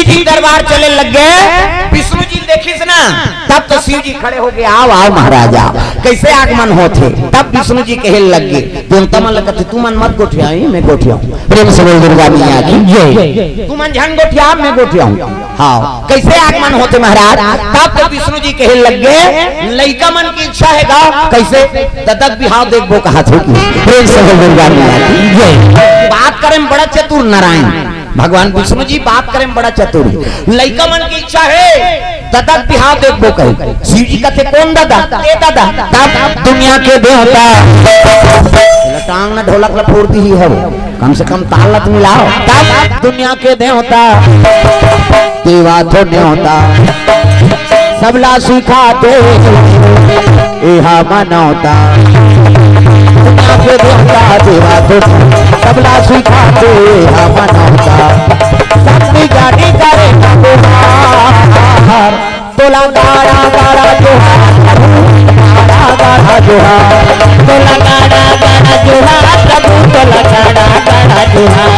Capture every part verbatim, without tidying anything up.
तीन दरबार चले लग गए। विष्णु जी देखिस ना, तब तो शिव जी खड़े हो गए, "आओ, आओ महाराज, आओ।" कैसे आगमन होथे? तब विष्णु जी कहे लग गए, देवता मन ल कथे, "तुमन मत गोठियाओ, मैं गोठियाऊं।" प्रेम से बोल दुर्गा मैया की जय। "तुमन झन गोठियाओ, मैं गोठियाऊं।" हाँ, कैसे आगमन होथे महाराज? तब तो विष्णु जी कहे लग गए, "लइका मन की इच्छा हे गा।" कैसे? "ददक बिहाव देखबो," कहा थे कि। प्रेम से बोल दुर्गा मैया की जय। बात करे में बड़ा चतुर नारायण। भगवान विष्णु जी बात करे में बड़ा चतुर हे। लइका मन की इच्छा हे, ददक बिहाव देखबो कहे। शिव जी कथे, "कोन ददा?" "ए ददा।" तब दुनिया के देवता, टांग न ढोलक ल फोड़ दी हवे, कम से कम ताल ल त मिलाओ। तब दुनिया के देवता, देवा तो न्योता, सबला सिखाते एहा मनौता। दुनिया के देवता देवा तो सबला सिखाते एहा मनौता। शक्ति जानी करे ना गुहार। तोला गाड़ा गाड़ा जोहार प्रभु, गाड़ा गाड़ा जोहार। तोला गाड़ा गाड़ा जोहार प्रभु, तोला गाड़ा गाड़ा जोहार।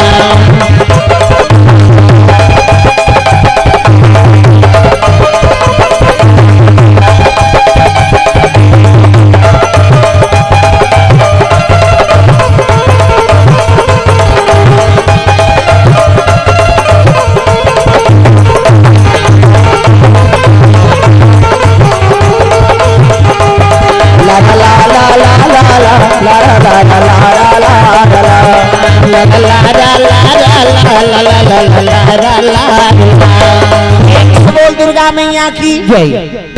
बोल दुर्गा मैया की जय।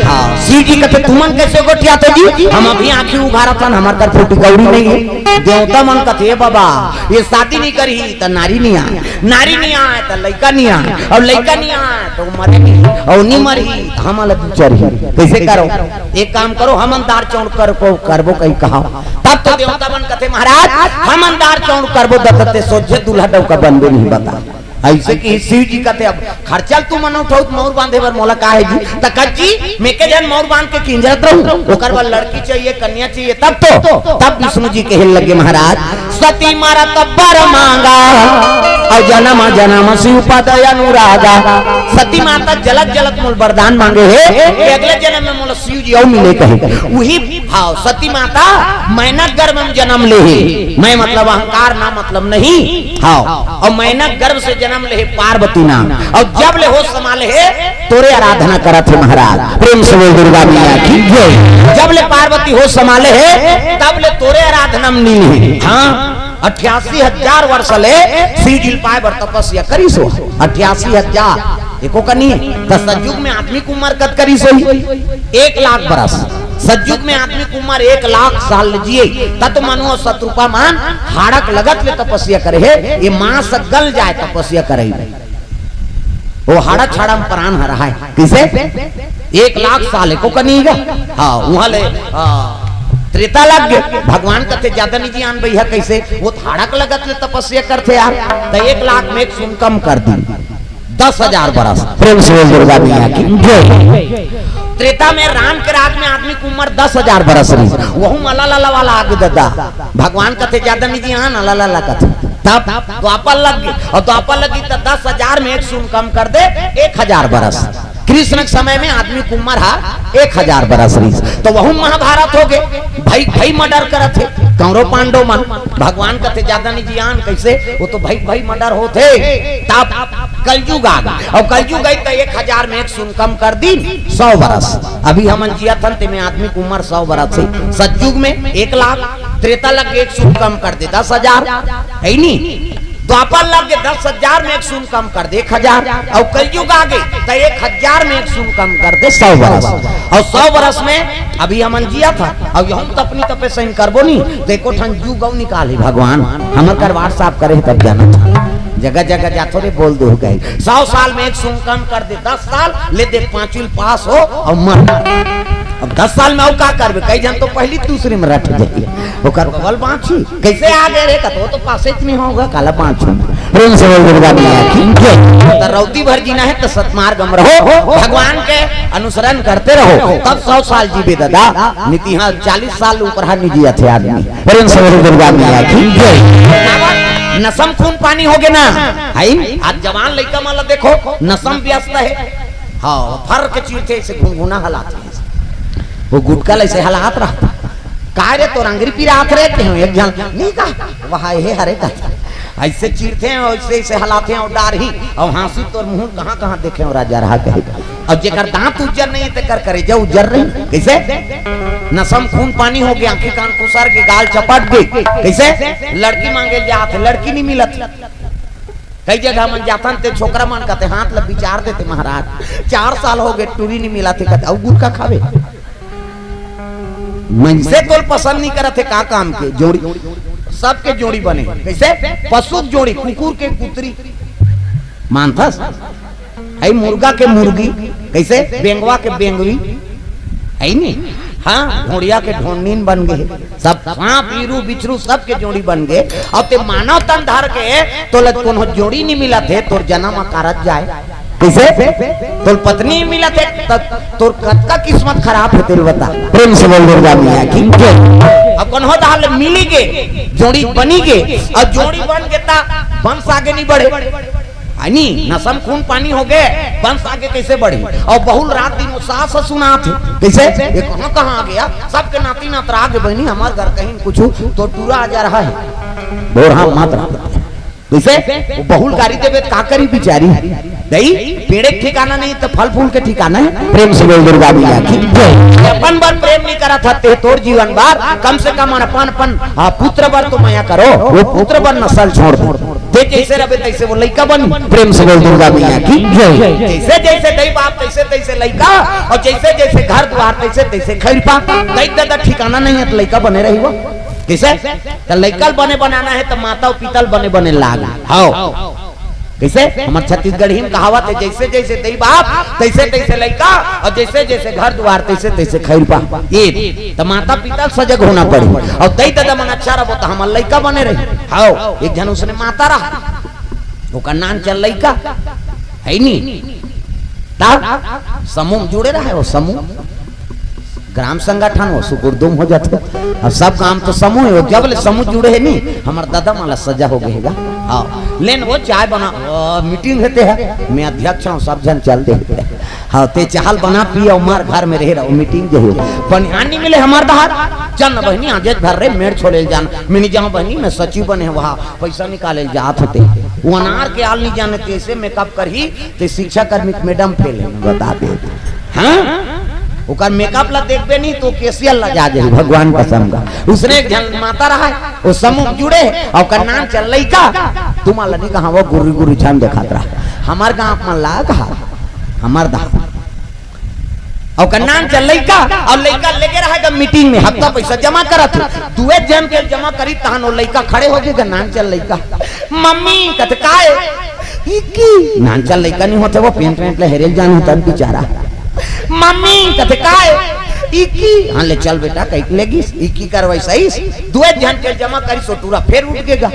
हाँ, शिव जी कथे, "तुमन कैसे गोठियाथो जी? हम अभी आँखी उघारत हन, हमर कर फूटी कौड़ी नहीं है।" देवता मन कथे, "ए बाबा, ये शादी नहीं करी त नारी नहीं आए, नारी नहीं आए त लइका नहीं आए, और लइका नहीं आए तो मरे नहीं, और नहीं मरही त हमन ला बिचरही। कैसे करो? एक काम करो, हमन दार चौड़ कर को करबो कहीं कहा।" तब तो देवता मन कथे, "महाराज, हमन दार चौड़ करबो, दतते सोझे दूल्हा डौका बनबे नहीं बता।" ऐसे कि शिव जी कथे, "अब खर्चा ल तुमन उठाउत मौर बांधे बर मोला का हे जी?" त कथे जी, "मैं के झन मौर बांध के किंजरत रहूं, ओकर बर लड़की चाहिए, कन्या चाहिए, तब तो।" तब विष्णु जी कहे लगे, "महाराज, सती मारा तब बर मांगा, और जन्म जन्म शिव पद अनुरागा।" सती माता जलत जलत मोल वरदान मांगे हे कि अगले जन्म में मोला शिव जी अउ मिले कहे। उही भाव, सती माता मैनक गर्भ में जन्म ले हे, मैं मतलब अहंकार ना मतलब नहीं, हाँ, और मैनक गर्भ से जन्म ले हे पार्वती नाम, और जब ले होश संभाले हे तोरे आराधना करत हे महाराज। प्रेम से बोल दुर्गा मैया की जय। जब ले पार्वती होश संभाले हे तब ले तोरे आराधना में लीन हे। हाँ, अट्ठासी हजार वर्ष ले शिव जी ल पाए बर तपस्या करिस हो। अट्ठासी हजार, एको कनी हे। त सतयुग में आदमी के उम्र कतका रिहिस होही? एक लाख बरस। सतयुग में आदमी के उम्र एक लाख साल जिए, त तो मनु अउ शतरूपा मन हाड़क लगत ले तपस्या करे हे, ये मांस गल जाए तपस्या करे। वो हाड़ा छाड़ा में प्राण हर है। किसे? एक लाख साल एको कनी गा। हाँ, उहाँ ले, हाँ, त्रेता लग गे। भगवान कथे, "ज्यादा नहीं जी आन भैया, कैसे?" वो हाड़क लगत ले तपस्या करथे यार, त एक लाख में एक सुन कम कर दी। दस हजार बरस। प्रेम से बोल दुर्गा मैया की जय। त्रेता में राम के राज में आदमी के उम्र दस हजार बरस रहिस, वहू में अलग अलग वाला आगे ददा। भगवान कथे, "ज्यादा नहीं जी आन," अलग अलग कथे। तब द्वापर लग गे, और द्वापर लगी त दस हजार में एक सुन कम कर दे, एक हजार बरस। कृष्ण के समय में आदमी के उम्र हा एक हजार बरस रहिस, तो वहू महाभारत हो गे। भाई भाई मर्डर करत हे कौरव पांडव मन। भगवान कथे, "ज्यादा नहीं जी आन।" कैसे? वो तो भाई भाई मर्डर होत हे। तब कलयुग आ गे, और कलयुग आई त एक हजार में एक सुन कम कर दी, सौ बरस। अभी हमन जियत हन, तेमे आदमी के उम्र सौ बरस हे। सतयुग में एक लाख, त्रेता लग एक सुन कम कर दे, दस हजार, है नी? द्वापर लग के दस हजार में एक सुन कम कर दे, एक हजार, और कलयुग आ गे त एक हजार में एक सुन कम कर दे, सौ बरस। और सौ बरस में अभी हमन जियत हन, और यहू त अपनी तपे सही करबो नी, त एको ठन जुग अउ निकाली भगवान। हमर कर WhatsApp करे तब जाना, जगह जगह जाथो रे, बोल दो कहे, सौ साल में एक सुन कम कर दे, दस साल ले दे, पांचवी पास हो और मर। अब दस साल में अउ का करबे? कई झन तो पहली दूसरी में रट जाइए, ओकर बगल बांची। कैसे आ गए रे? कतो तो पासे च नहीं होगा, काला पांच हो। प्रेम से बोल दुर्गा मैया की जय। तो रौती भर जीना है तो सतमार्ग में रहो, भगवान के अनुसरण करते रहो, तब सौ साल जीबे दादा। नीति हाँ, चालीस साल ऊपर हानि जिया थे आदमी। प्रेम से बोल दुर्गा मैया की जय। नसम खून पानी होगे ना। हई, आज जवान लइका मन ला देखो, नसम व्यस्त हे। हाँ, फर के चीरथे, अइसे घुनघुना हलाथे। वो गुटका ल अइसे हलात रहथे। "काय रे, तोर अंगरी पिरात रे?" कहेंव, एक झन, "नी का, वहा हे हरे," कथे। अइसे चीरथे, अइसे, अइसे हलाथे अउ डारही, अउ हाँसी तोर मुँह कहाँ, कहाँ देखेंव राजा रहा कहे। अउ जेकर दाँत उज्जर नइ हे, तेकर करेजा उज्जर रही। कइसे? नसम खून पानी होगे, आँखी कान खुसर गे, गाल चपट गे। कइसे? लड़की माँगे जात हे, लड़की नी मिलत। कई जगह मन जाथन ते छोकरा मन कथे, हाथ ल बिचार देथे, "महाराज, चार साल होगे, टूरी नी मिलत हे," कथे, "अउ गुटका खाबे?" मनसे तोल पसंद नी करत हे, का काम के जोड़ी, सबके जोड़ी बने। कइसे? पशु के जोड़ी, कुकुर के कुतरी, मानथस? हई मुर्गा के मुर्गी, कइसे? बेंगवा के बेंगवी, हई नी? हाँ, ढोंड़िया के ढोंडीन बन गे। सब साँप, ईरू, बिछरू, सबके जोड़ी बन गे। अउ ते मानव तन धर के तोला कोनो जोड़ी नी मिलत हे, तोर जनम अकारथ जाय। कइसे? तोर पत्नी मिलत हे, त तोर कतका किस्मत खराब हे, तेला बता। प्रेम से बोल दुर्गा मैया की जय। अब कोनो डहर ले मिली गे, जोड़ी बनी गे, अउ जोड़ी बन गे त वंश आगे नी बढ़े। हनी, नसम खून पानी होगे, वंश आगे कइसे बढ़ी? अउ बहू ल रात दिन वो सास ह सुनात हे, कइसे? "ये कहाँ, कहाँ आ गे? सबके नाती नतरा गे बहिनी, हमर घर कहीं कुछु तो टूरा आ जा रहा है।" बोरहा मत रहा। कइसे? वो बहू ल गारी देबे त का करही बिचारी? दई, पेड़े के ठिकाना नहीं त फल फूल के ठिकाना हे। प्रेम से बोल दुर्गा मैया की जय। अपन बर प्रेम नी करत हस ते तोर जीवन बर, कम से कम अपन, अपन, हाँ, पुत्र बर तो मया करो, वो पुत्र बर नसल छोड़ दो। ते जइसे रहिबे तइसे वो लइका बनी। प्रेम से बोल दुर्गा मैया की जय। जइसे जइसे दई बाप तइसे तइसे लइका, अउ जइसे जइसे घर दुवार तइसे तइसे खइरपा। दई ददा ठिकाना नइ हे त लइका बने रही वो। कइसे? त लइका ल बने बनाना हे त माता अउ पिता ल बने बने लाग। हव। कइसे? हमर छत्तीसगढ़ी म कहावत हे, "जइसे जइसे दई बाप तइसे तइसे लइका, अउ जइसे जइसे घर दुवार तइसे तइसे खइरपा।" ए त माता पिता ल सजग होना पड़ही। अउ दई ददा मन अच्छा रहिबो त हमर लइका बने रही। हव, एक झन उसने माता रहा, ओकर नान चल लइका, हई नी? त समूह म जुड़े रहे, वो समूह, ग्राम संगठन, वो सुकुरदुम हो जाथे। अब सब काम तो समूह हे, वो जब ले समूह जुड़े हे नी, हमर ददा मन ला सजा हो गे हे गा। हाँ, लेन वो चाय बना, वो मीटिंग हे ते ह, मैं अध्यक्ष हूँ, सब झन चल दे। हाँ, ते चाय ल बना, पी अउ मर, घर में रहे रहो, मीटिंग जे हो। बनिहार नी मिले हमर डहर, चल न बहिनी, आजेच भर रे, मेड़ छोले ल जान, मैं नी जाहूँ बहिनी, मैं सचिव बने हँव, वहाँ पइसा निकाले ल जात हों ते। वो अनार के आल नी जाने, तइसे मेकअप करही, ते शिक्षा कर्मी के मैडम फेल हे, बता दे। हाँ? ओकर मेकअप ला देखबे नी त केसियर लजा जाही, भगवान कसम का। उसने एक झन माता रहा हे, वो समूह जुड़े हे, अउ ओकर नान चल लइका, तुमन ला नी कहा, वो गुर्री गुर्री झन देखात रहा। हमर गाँव मन ला कहा, हमर दा। अउ ओकर नान चल लइका, अउ लइका लेगे रहा गा मीटिंग में, हफ्ता पइसा जमा करत हे। दुए झन के जमा करी, तहन वो लइका खड़े हो गे गा, नान चल लइका। "मम्मी," कथे, "काय?" "इक्की।" नान चल लइका नी होथे, वो पेंट वेंट ले हेरे ल जान होथे बिचारा। "मम्मी," कथे, "काय?" "इक्की।" "हाँ, ले चल बेटा," कहिके लेगिस, इक्की करवाइस, दुए झन के जमा करिस, वो टूरा फेर उठ गे गा।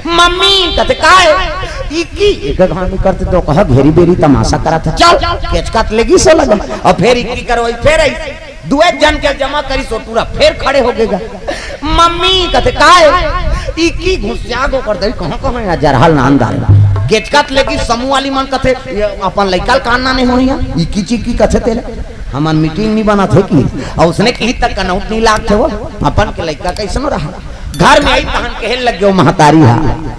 "मम्मी," कथे, "काय?" "इक्की।" एक घानी करते तो कहा, "घेरी बेरी तमाशा करत हे, चल।" केचकत लेगिस वो लगा, अउ फेर इक्की करवाइस, फेर आइस। दुए झन के जमा करिस, वो टूरा फेर खड़े हो गे गा। "मम्मी," कथे, "काय?" "इक्की।" घुसिया गे ओकर दई, कहाँ कहाँ हे जरहल नान दार। केचकत लेगिस समूह वाली मन कथे, "ये अपन लइका ल कान नाने होही, इक्की चिक्की कथे तेला। हमन मीटिंग नी बनत हे कि?" अउ उसने कही तक कनौत नी लागथे वो, अपन के लइका कइसनो रहा। घर में आई तहन कहे लग गे वो महतारी हा,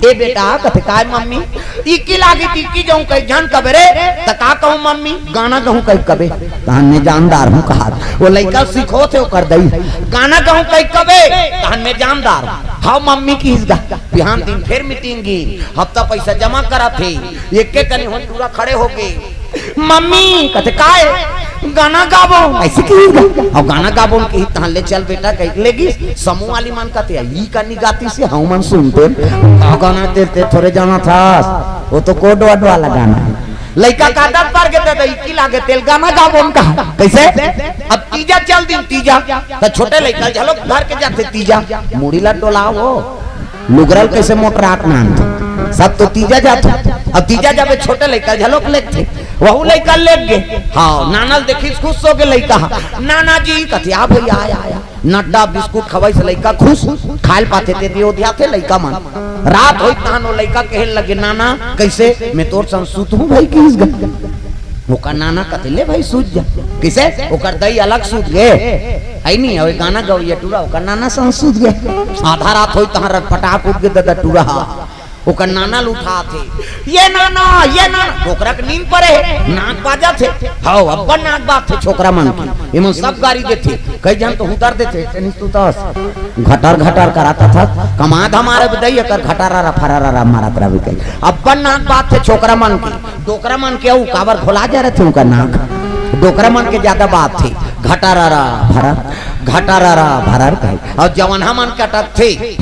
"ए बेटा," कथे, "काय मम्मी?" "इक्की लागी त इक्की जाहूँ कहि झन कबे रे।" "त का कहूँ मम्मी?" "गाना गाहूँ कहि कबे।" "तहन मैं जानदार हूँ," कहा। वो लइका सिखोथे ओकर दई, "गाना गाहूँ कहि कबे?" "तहन मैं जानदार हूँ।" "हव मम्मी," किहिस गा। बिहान दिन फेर मीटिंग गे, हफ्ता पइसा जमा करत हे, एके कनी होन टूरा खड़े हो गे। "मम्मी," कथे, "काय?" "गाना गाबो।" अइसे किहिस गा, "अउ गाना गाबो," किहिस, "तहन ले चल बेटा," कहिके लेगिस। समूह वाली मन कथे, "ई का नी गातिस हे, हमन सुनतेन।" "का गाना तेला, तेला थोरे जानथस, वो तो कोड वर्ड वाला गाना हे।" लइका का आदत पर गे, "ददा, इक्की लागे तेला गाना गाबो," कहा। कइसे? अब तीजा चल दिन, तीजा, त छोटे लइका घलो धर के जाथे तीजा, मुड़ी ला डोलावो। लुगरा ल कइसे मोटरात नान, सब तो तीजा जाथे। अब तीजा जाबे छोटे लइका घलोक लेगथे, वहू लइका लेग गे। हाँ, नाना ल देखिस खुश हो गे लइका ह। "नाना जी," कथे, "आ भइया, आया, आया।" नड्डा बिस्कुट खवाइस, लइका खुश, खाए ल पाथे ते दियो ध्याथे लइका मन। रात होई तहान ओ लइका कहे लगे, "नाना, कइसे मैं तोर संग सुतहूं भाई?" किहिस गा। ओकर नाना कथे, "ले भाई, सुत जा।" कइसे? ओकर दई अलग सुत गे, है नी? अउ गाना गवइया टूरा, ओकर नाना संग सुत गे। आधा रात होई तहां रटपटाक उठ गे ददा टूरा हा। ओकर नाना ल उठाथे, "ये नाना, ये नाना।" डोकरा के नींद परे हे, नाक बाजथे। हव, अब्बड़ नाक बाजथे छोकरा मन के। एमन सब गारी देथे, कई झन तो हुदर देथे, "तेनिस तू तस घटर घटर करात हस, कमा धमारे बदई एकर घटरारा फरारारा मारत रहिबे।" कई अब्बड़ नाक बाजथे छोकरा मन के। डोकरा मन के अउ काबर भोला जा रथे उनका नाक। डोकरा मन के जादा बाजथे, घटरारा फरार, घटरारा फरार कहे। अउ जवनहा मन के अटकथे,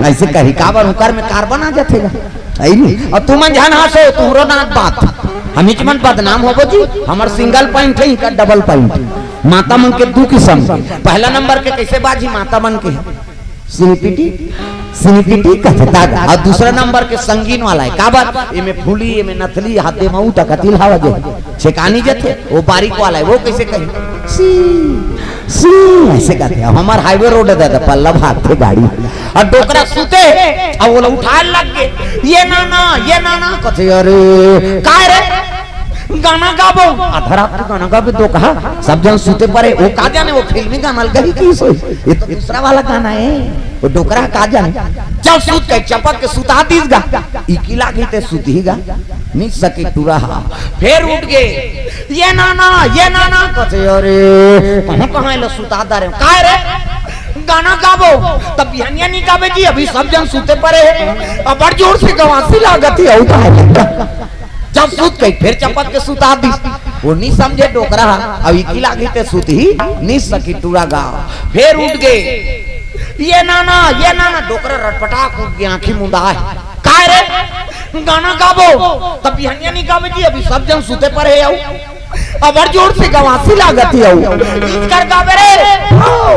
अइसे कही, काबर उंकर में कार्बन आ जाथे गा। अइ नी? अउ तुमन झन हंसो, तुंहरो नाक बाजथे। हमीच मन बदनाम होबो जी, हमर सिंगल पैंट हे, इनकर डबल पैंट। माता मन के दू किसम के। पहला नंबर के कइसे बाजही माता मन के? सिनिपिटी, सिनिपिटी कथे तागा। अउ दूसरा नंबर के संगीन वाला हे। काबर? एमे फूली, एमे नथली, हाथे म उठा कतिल हवा जे। छेकानी जथे, ओ बारीक वाला हे, ओ कइसे कही? सी, सी, अइसे कथे। अउ हमर हाईवे रोड हे दादा, पल्ला भागथे गाड़ी। अउ डोकरा सुते, अउ ओला उठाय लग गे। "ये नाना, ये नाना," कथे, "अरे, काय रे?" गाना गाबो, आधा रात के गाना गाबे डोकरा, सब झन सुते परे, ओ का जाने, ओ फिल्मी गाना ल गाही किहिस होही, ये तो दूसरा वाला गाना हे, ओ डोकरा का जाने। चल सुत के, चपक के सुता दिस गा, इकिला गही ते सुतही गा, नी सके टूरा हा। फेर उठ गे, "ये नाना, ये नाना," कथे, "अरे, कहूं कहां एला सुता डारे हंव, काय रे?" गाना गाबो, त बिहनिया नी गाबे जी, अभी सब झन सुते परे हे, अब्बड़ जोर से गवासी लागत हे, अउ का हे? जब सुत गई, फेर चपक के सुता दिस। ओ नी समझे डोकरा हा, अउ इकिला गही ते सुतही नी सके टूरा गा। फेर उठ गे, "ये नाना, ये नाना," डोकरा रटपटाक उठ गे, आंखी मुंदा हे। "काय रे? गाना गाबो?" "त बिहनिया नी गाबे जी, अभी सब झन सुते परे हे अउ अब्बड़ जोर से गवासी लागत हे अउ।" "बीच कर गाबे रे, हो,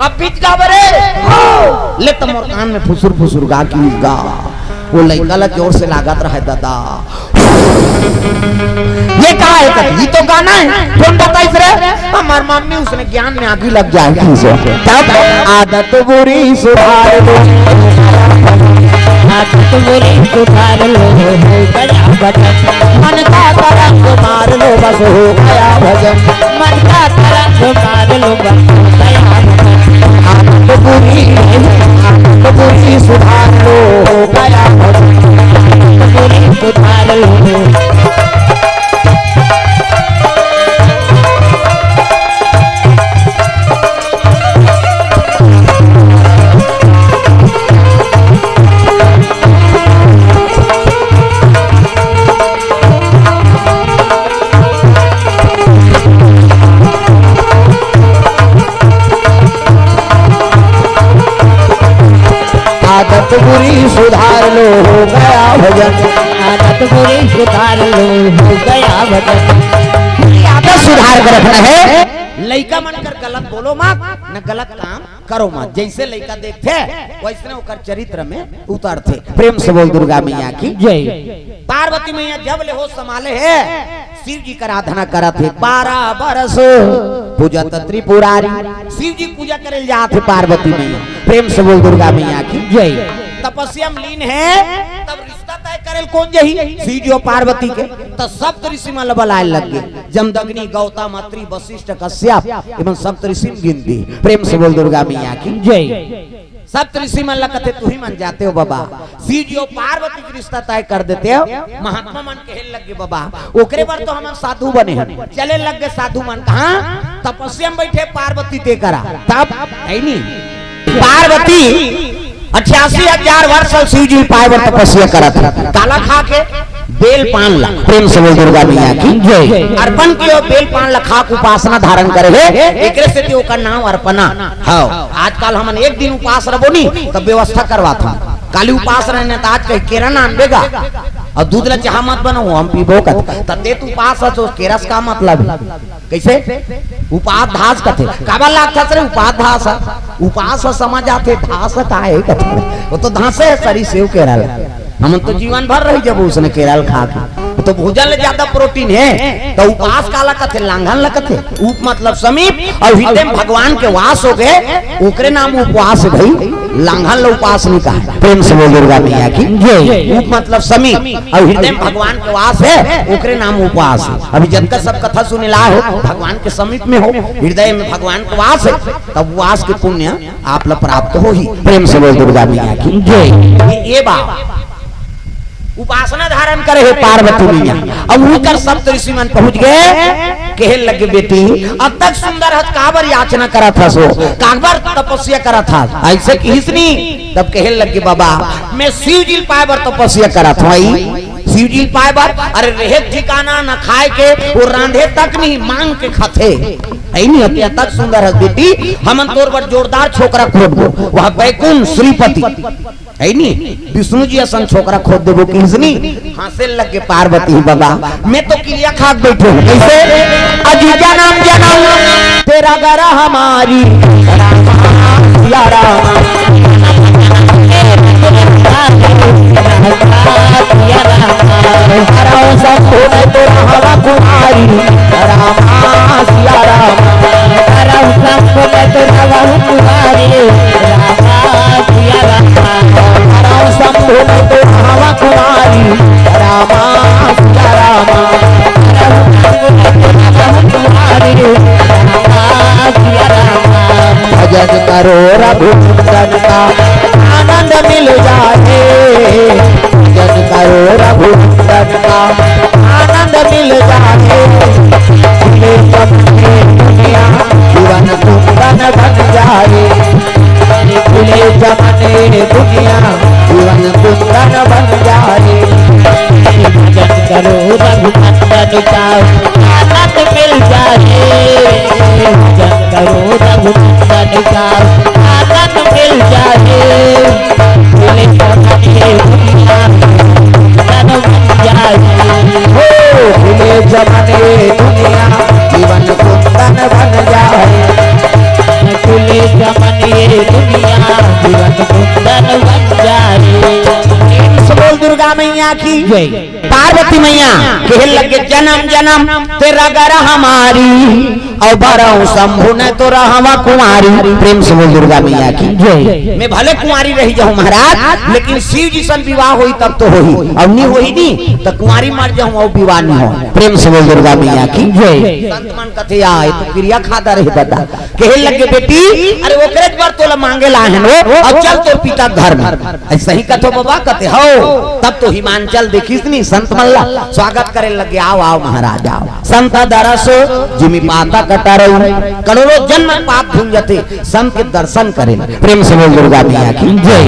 अब बीच गाबे रे, हो।" "ले त मोर कान में फुसुर फुसुर गा किहिस गा।" ओ लइका ला जोर से लागत रहय दादा। "ये का हे?" कथे, "ये तो गाना हे।" "कोन बताइस रे?" "हमर मम्मी, उसने ज्ञान में आगी लग जाए किहिस हे।" तब आदत बुरी सुधार लो, आदत बुरी सुधार लो, हो गया वजन। मन का तरंग मार लो, बस हो गया वजन। मन का तरंग मार लो, बस हो गया वजन। आदत बुरी, आदत बुरी सुधार लो, हो गया वजन। आदत बुरी सुधार लो। आदत बुरी सुधार लो, हो गया वजन। आदत बुरी सुधार लो, हो गया वजन। आदत सुधार के रखना हे। लइका मन कर गलत बोलो मत, न गलत काम करो मत। जइसे लइका देखथे, वइसने ओकर चरित्र में उतरथे। प्रेम से बोल दुर्गा मैया की जय। पार्वती मैया जब ले होस संभाले हे, शिव जी कर आराधना करत हे। बारह बरस पूजत त्रिपुरारी, शिव जी पूजा करे ल जात हे पार्वती मैया। प्रेम से बोल दुर्गा मैया की जय। तपस्या में लीन हे, तब रिश्ता तय करे ल कोन जही? शिव जी अउ पार्वती के। त सप्त ऋषि मन ल बलाए लग गे, जमदग्नि, गौतम, अत्रि, वशिष्ठ, कश्यप, एमन सप्त ऋषि में गिन दी। प्रेम से बोल दुर्गा मैया की जय। सप्त ऋषि मन ला कथे, "तुही मन जाते हो बाबा, शिव जी अउ पार्वती के रिश्ता तय कर देते हो।" महात्मा मन कहे लग गे, "बाबा, ओकरे बर तो हमन साधु बने हन।" चले लग गे साधु मन। कहाँ? तपस्या में बैठे पार्वती ते करा। तब है नी पार्वती अठासी हजार वर्ष शिव जी पाए बर तपस्या करत हे। काला खा के? बेल पान ला। प्रेम से बोल दुर्गा मैया की जय। अर्पण कियो, बेल पान ला खा के उपासना धारण करे हे, एकरे सेती ओकर नाम अर्पणा। हव, आजकल हमन एक दिन उपास रबो नी, तब व्यवस्था करवात हन। काली उपास रहने त आज कही केरा ना आनबे गा, अउ दूध ला चाहा मत बनाओ, हम पीबो कत। त ते तू उपास ह, तो केरा से का मतलब हे? कइसे? उपास धास कथे। काबर लागथस रे उपास धास ह? उपास ह समझ आथे, धास ह का हे कथे? वो तो धासे हे, सरी सेव केरा ला। हमन तो जीवन भर रही जब उसने केरल खा के, तो भोजन ले ज्यादा प्रोटीन है, तो उपास काला कथे, लांघन ला कथे। उप मतलब समीप, और हृदय में भगवान के वास हो गए, ओकरे नाम उपवास है भाई, लांघन ला उपास नहीं कहा। प्रेम से बोल दुर्गा मैया की जय। उप मतलब समीप, और हृदय में भगवान के वास है, ओकरे नाम उपवास है। अभी जब तक सब कथा सुने ला हो, भगवान के समीप में हो, हृदय में भगवान के वास है, तब वास के पुण्य आप ला प्राप्त होही। प्रेम से बोल दुर्गा मैया की जय। ये, ये बा उपासना धारण करे हे पार्वती मैया। अब उनकर सप्त ऋषि मन पहुंच गए, कहे लगे, "बेटी, अब तक सुंदर हस, काबर याचना करत हस हो, काबर तपस्या करत हस?" ऐसे किहिस नी, तब कहे लगे, "बाबा, मैं शिव जी ल पाए बर तपस्या करत हूँ।" आई शिव जी ल पाए बर, अरे, रहे ठिकाना न खाए के, वो रांधे तक नहीं, मांग के खाथे। ऐ नहीं, अब तक सुंदर हस बेटी, हमन तोर बर जोरदार छोकरा खोजबो, वह बैकुंठ श्रीपति, ऐ नहीं, विष्णु जी असन छोकरा खोज देबो किहिस नी। हंसे लगे पार्वती, "बाबा, मैं तो किरिया खा के बैठे हूँ।" कैसे? "अजी जन्म जन्म तेरा गरा हमारी, रामा सिया रामा।" हरौ शंभु मैं तो रहवा कुमारी, रामा सिया रामा। हरौ शंभु मैं तो रहवा कुमारी, रामा सिया रामा। हरौ शंभु मैं तो रहवा कुमारी, रामा सिया रामा। हरौ शंभु मैं तो रहवा कुमारी, रामा सिया रामा। भजन करो रघुनंदन का, आनंद मिल जाए। भजन करो रघुनंदन का, आनंद मिल जाए। खुले चमन में दुनिया, जीवन कुंदन बन जाए। खुले चमन में दुनिया, जीवन कुंदन बन जाए। भजन करो रघुनंदन का, आनंद मिल जाए। भजन करो रघुनंदन का, आनंद मिल जाए। खुले चमन ये दुनिया, तन बन जाए। हो, खुले चमन ये दुनिया, जीवन कुंदन बन जाए। खुले चमन ये दुनिया, जीवन कुंदन बन जाए। प्रेम से बोल दुर्गा मैया की जय। पार्वती मैया कहे लगे, "जन्म जन्म तेरा गरा हमारी, और भरौ शंभु मैं तो रहवा कुमारी।" प्रेम से बोल दुर्गा मैया की जय। "मैं भले कुंवारी रही जाऊं महाराज, लेकिन शिव जी सन विवाह होई तब तो होई, और नहीं होई नहीं तो कुंवारी मर जाऊं और विवाह नहीं हो।" प्रेम से बोल दुर्गा मैया की जय। संत मन कथे, "आ, ये तो किरिया खाता रहे बता।" कहे लगे, "बेटी, अरे ओकरे बर तोला मांगे ला हन वो, अब चल तोर पिता घर में।" ऐसे ही कथो बाबा कथे, "हो।" तब तो हिमांचल देखिस नी, संत मन ला स्वागत करे लगे, "आओ, आओ महाराज, आओ।" संत दरस जिमि पातक टरई, करोड़ों जन्म पाप धुल जथे, संत के दर्शन करे। प्रेम से बोल दुर्गा मैया की जय।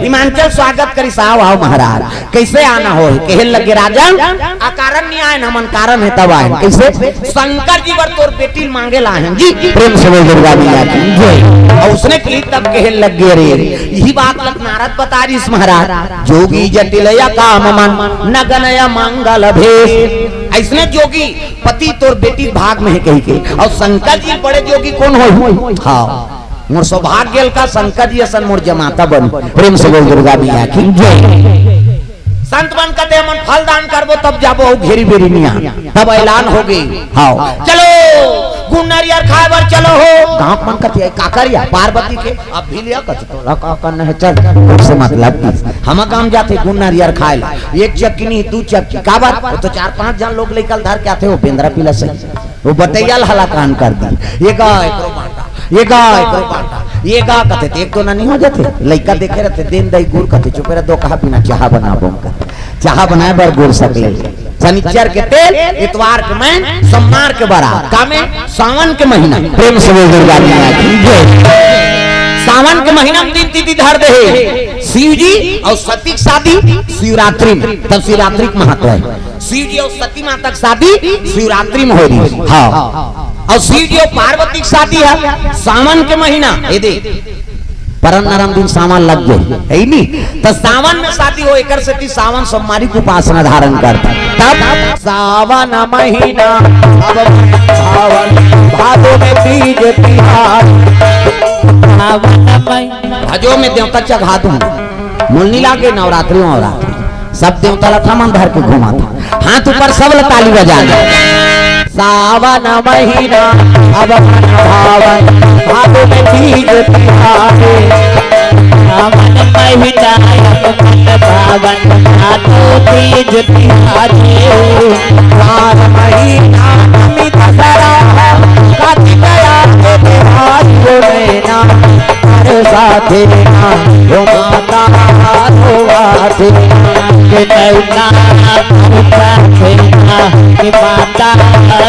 हिमांचल स्वागत करिस, "आओ, आओ महाराज।" कैसे आना हो? कहे लगे, "राजन, अकारण नहीं आए, हमन कारण है तब आए।" कैसे? "शंकर जी बर तोर बेटी मांगे ला हन जी।" प्रेम से बोल दुर्गा मैया की जय। और उसने की तब कहे लगे, "अरे, यही बात लग नारद बता रहीस महाराज, जोगी जटिल या काम मन, नगन या मंगल भेष।" ऐसने जोगी पति तोर बेटी भाग में है कही के। और शंकर जी बड़े जोगी कौन हो? हाँ, मोर सौभाग्य का शंकर जी असन मोर जमाता बन। प्रेम से बोल दुर्गा मैया की जय। संत मन कथे, "हमन फल दान करबो तब जाबो, अउ घेरी बेरी निया।" तब ऐलान हो गई, हाँ, "चलो गुड़ नरियर खाए बर चलो हो।" गाँव मन कथे, "काकर या पार्वती के?" "अब भी लिया कथे, तोला का करना है, चल, तुमसे मतलब की।" हम काम जाथे गुड़ नरियर खाए ला, एक चक्की नहीं, दू चक्की, काबर? वो तो चार पांच जन लोग लेकर धर के आथे, वो बेंदरा पीला सही। वो बटैया ल हलाकान कर दी। ये गा एकरो बांटा, ये गा एकरो बांटा, ये गा कथे, एक तो ना नहीं हो जाथे। लइका देखे रहथे, "दिन दई गुड़," कथे, "चुपे रह, दो कहा बिना चाहा बनाबो," कथे। चाहा बनाए बर गुड़ सकले। शनिचर के तेल, इतवार के मैन, सोमवार के बरा। का में? सावन के महीना। प्रेम से बोल दुर्गा मैया की जय। सावन के महीना में तीन तिथि धर दे हे। शिव जी और सती के शादी शिवरात्रि में, तब शिवरात्रि के महत्व है। शिव जी और सती माता के शादी शिवरात्रि में हो रही है। हाँ। और शिव जी और पार्वती के शादी है सावन के महीना। ये दे, परन नरम दिन सावन लग गए, है नी? तो सावन में शादी हो, एकर सेती सावन सोमवारी के उपासना धारण कर। तब सावन महीना, अब सावन, भादो में तीज तिहार। सावन महीना। भजो में देवता चघा दूं, मुलनी लागे नवरात्रि, नवरात्रि। सब देवता ला थमन धर के घुमाथे, हाथ ऊपर, सब ला ताली बजाना। सावन महीना अब मन भावन, भादो में तीज तिहारे। सावन महीना अब मन भावन, भादो तीज तिहारे। चार महीना नमी दसरा, कातिक आगे तिहार हो नैना। हर साथे ना हो माता, हो आथे ना। के नैना, हर साथे ना, के माता,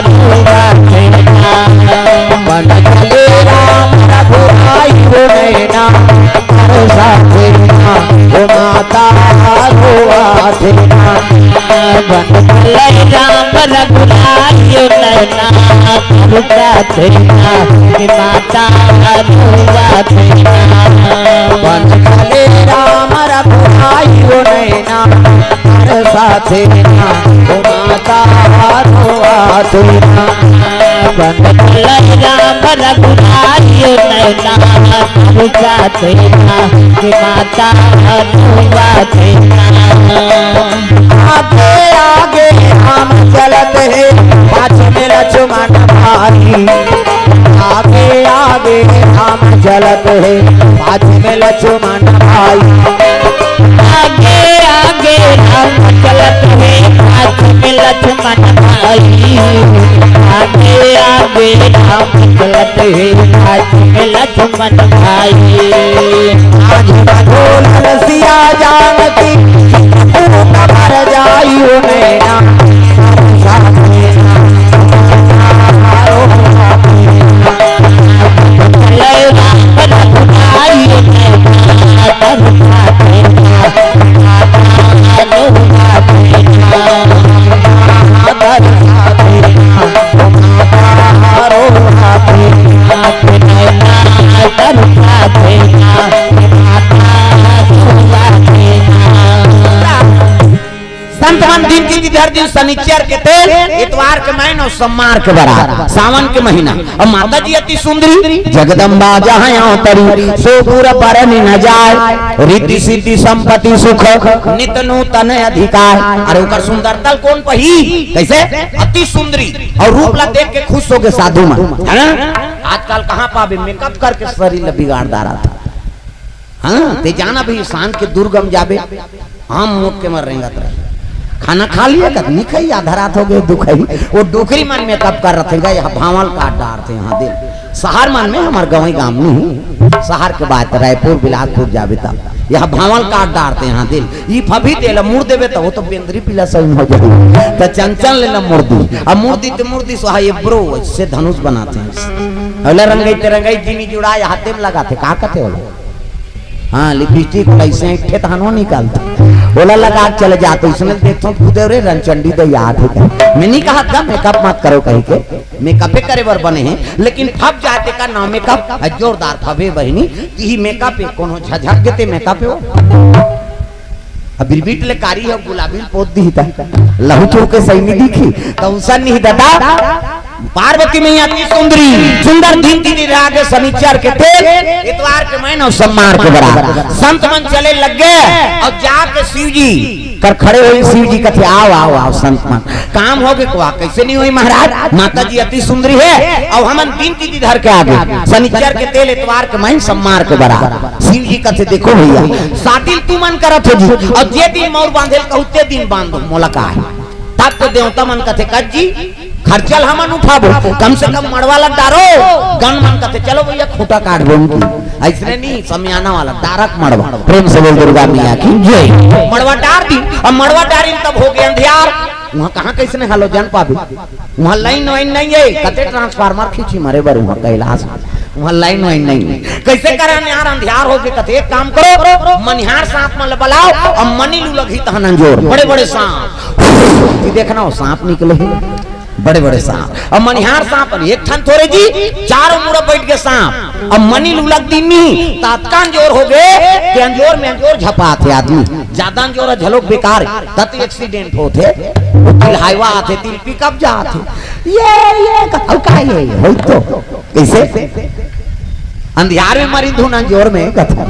हो आथे ना। बन चले राम रघुराई हो नैना। हर साथे ना, हो माता, हो आथे ना। बन चले राम रघुराई हो नैना। हर साथे ना, के माता, हो आथे ना। बन चले राम रघुराई हो नैना। हर साथे ना, हो माता, हो आथे ना। बन चले राम रघुराई हो नैना। हर साथे ना, के माता, हो आथे ना। आगे आगे राम चलत हे, पाछे में लक्ष्मण भाई। आगे आगे राम चलत हे, पाछे में लक्ष्मण भाई। आगे आगे राम चलत हे, पाछे में लक्ष्मण भाई। आगे आगे राम चलत हे, पाछे में लक्ष्मण भाई। आज बधोल रसिया जानकी, तू कबर जाई हो नैना। संत मन दिन की धर दिन शनिचर के तेल, इतवार के मैन अउ सोमवार के बरात, सावन के महीना। अउ माता जी अति सुंदरी, जगदम्बा जहाँ अवतरी, सो गुर बरनि न जाय, रिद्धि सिद्धि संपत्ति सुख, नित नूतन अधिकार। अरे ओकर सुंदरता ल कोन पही? कइसे? अति सुंदरी। अउ रूप ला देख के खुश होगे साधु मन, है ना? आजकल कहाँ पाबे, मेकअप करके शरीर ला बिगाड़ डारथे। हाँ, ते जाना भाई, शान के दुर्गम जाबे, आम मोट के मर रेंगत रही। खाना खा लिया कत, नहीं खाई, आधा रात होगे, दुखई। वो डोकरी मन मेकअप कर रथे गा, यहाँ भांवल काट डारथे यहाँ दिन। शहर मन में, हमर गंवई गांव नहीं, शहर के बात, रायपुर, बिलासपुर जाबे त, यहाँ भांवल काट डारथे यहाँ दिन। ई फभी तेला मुड़ देबे त, वो तो बेंदरी पिला सही हो जाही। त चंचल ले ला मुड़ दी, अब मुड़ दी त मुड़ दी, सो हा ये ब्रो से धनुष बनाथे। ओला रंगई ते रंगई जिनी जुड़ा, यहाँ तेम लगाथे, का कथे ओला? हाँ, लिपस्टिक ओला अइसे एक ठे तहनो निकालथे। ओला लगा के चले जाथे, इसने देखथों, खुदे रे रंचंडी दे याद हे का? मैं नहीं कहा था मेकअप मत करो कही के, मेकअपे करे बर बने हे, लेकिन फब जाथे का ना मेकअप, आ जोरदार फबे बहिनी, तिही मेकअप हे, कोनो झझक के ते मेकअप हे वो। अब बिरबिट ले कारी हो, गुलाबी ल पोत दी ता, लहू चूर के सही नहीं दिखी, त उसन नहीं दादा। पार्वती मैया की सुंदरी, सुंदर दिन की राग शनिचर के तेल, इतवार के मैन अउ सोमवार के बरात। संत मन चले लग गे अउ जाके शिव जी कर खड़े होई। शिव जी कथे, "आओ, आओ, आओ संत मन, काम होगे का? कइसे नहीं होई महाराज?" माता जी अति सुंदरी हे अउ हमन दिन की धर के आगे, शनिचर के तेल, इतवार के मैन, सोमवार के बरात। शिव जी कथे, "देखो भैया, शादी ल तुमन करत हो जी, अउ जे दिन मउर बांधे ल कहू, ते दिन बांध दो, मोला का हे?" तब तो देवता मन कथे, "कस जी, खर्चा ल हमन उठाबो, कम से कम मड़वा ल डारो।" गन मन कथे, "चलो भैया, खूंटा काट दो उनकी।" अइसने नहीं, समियाना वाला, डारक मड़वा। प्रेम से बोल दुर्गा मैया की जय। मड़वा डार दी, अब मड़वा डारी तब होगे अंधियार। वहाँ कहाँ कइसने हलोजन पाबे? वहाँ लाइन वाइन नहीं हे, कते ट्रांसफार्मर खींची मरे बर वहाँ कैलाश में। वहाँ लाइन वाइन नहीं हे। कइसे करन यार, अंधियार होगे कथे, एक काम करो, मनिहार सांप मन ल बलाओ, अब मनी लू लगही तहन अंजोर, बड़े बड़े सांप। ये देखना, वो सांप निकले ही, बड़े बड़े सांप। अब मनिहार सांप एक ठन थोरे जी, चारों मुड़ा बैठ के सांप। अब मनी लू लग दी नहीं, त अतका अंजोर होगे कि अंजोर में अंजोर झपाथे आदमी। ज्यादा अंजोर ह झलोक बेकार हे, तत एक्सीडेंट होथे। वो तिल हाईवा आथे, तिल पिकअप जाथे। ये, ये, क-, अउ का ये, ये, होई तो। कइसे? अंधियार में मरी धुन अंजोर में कथा।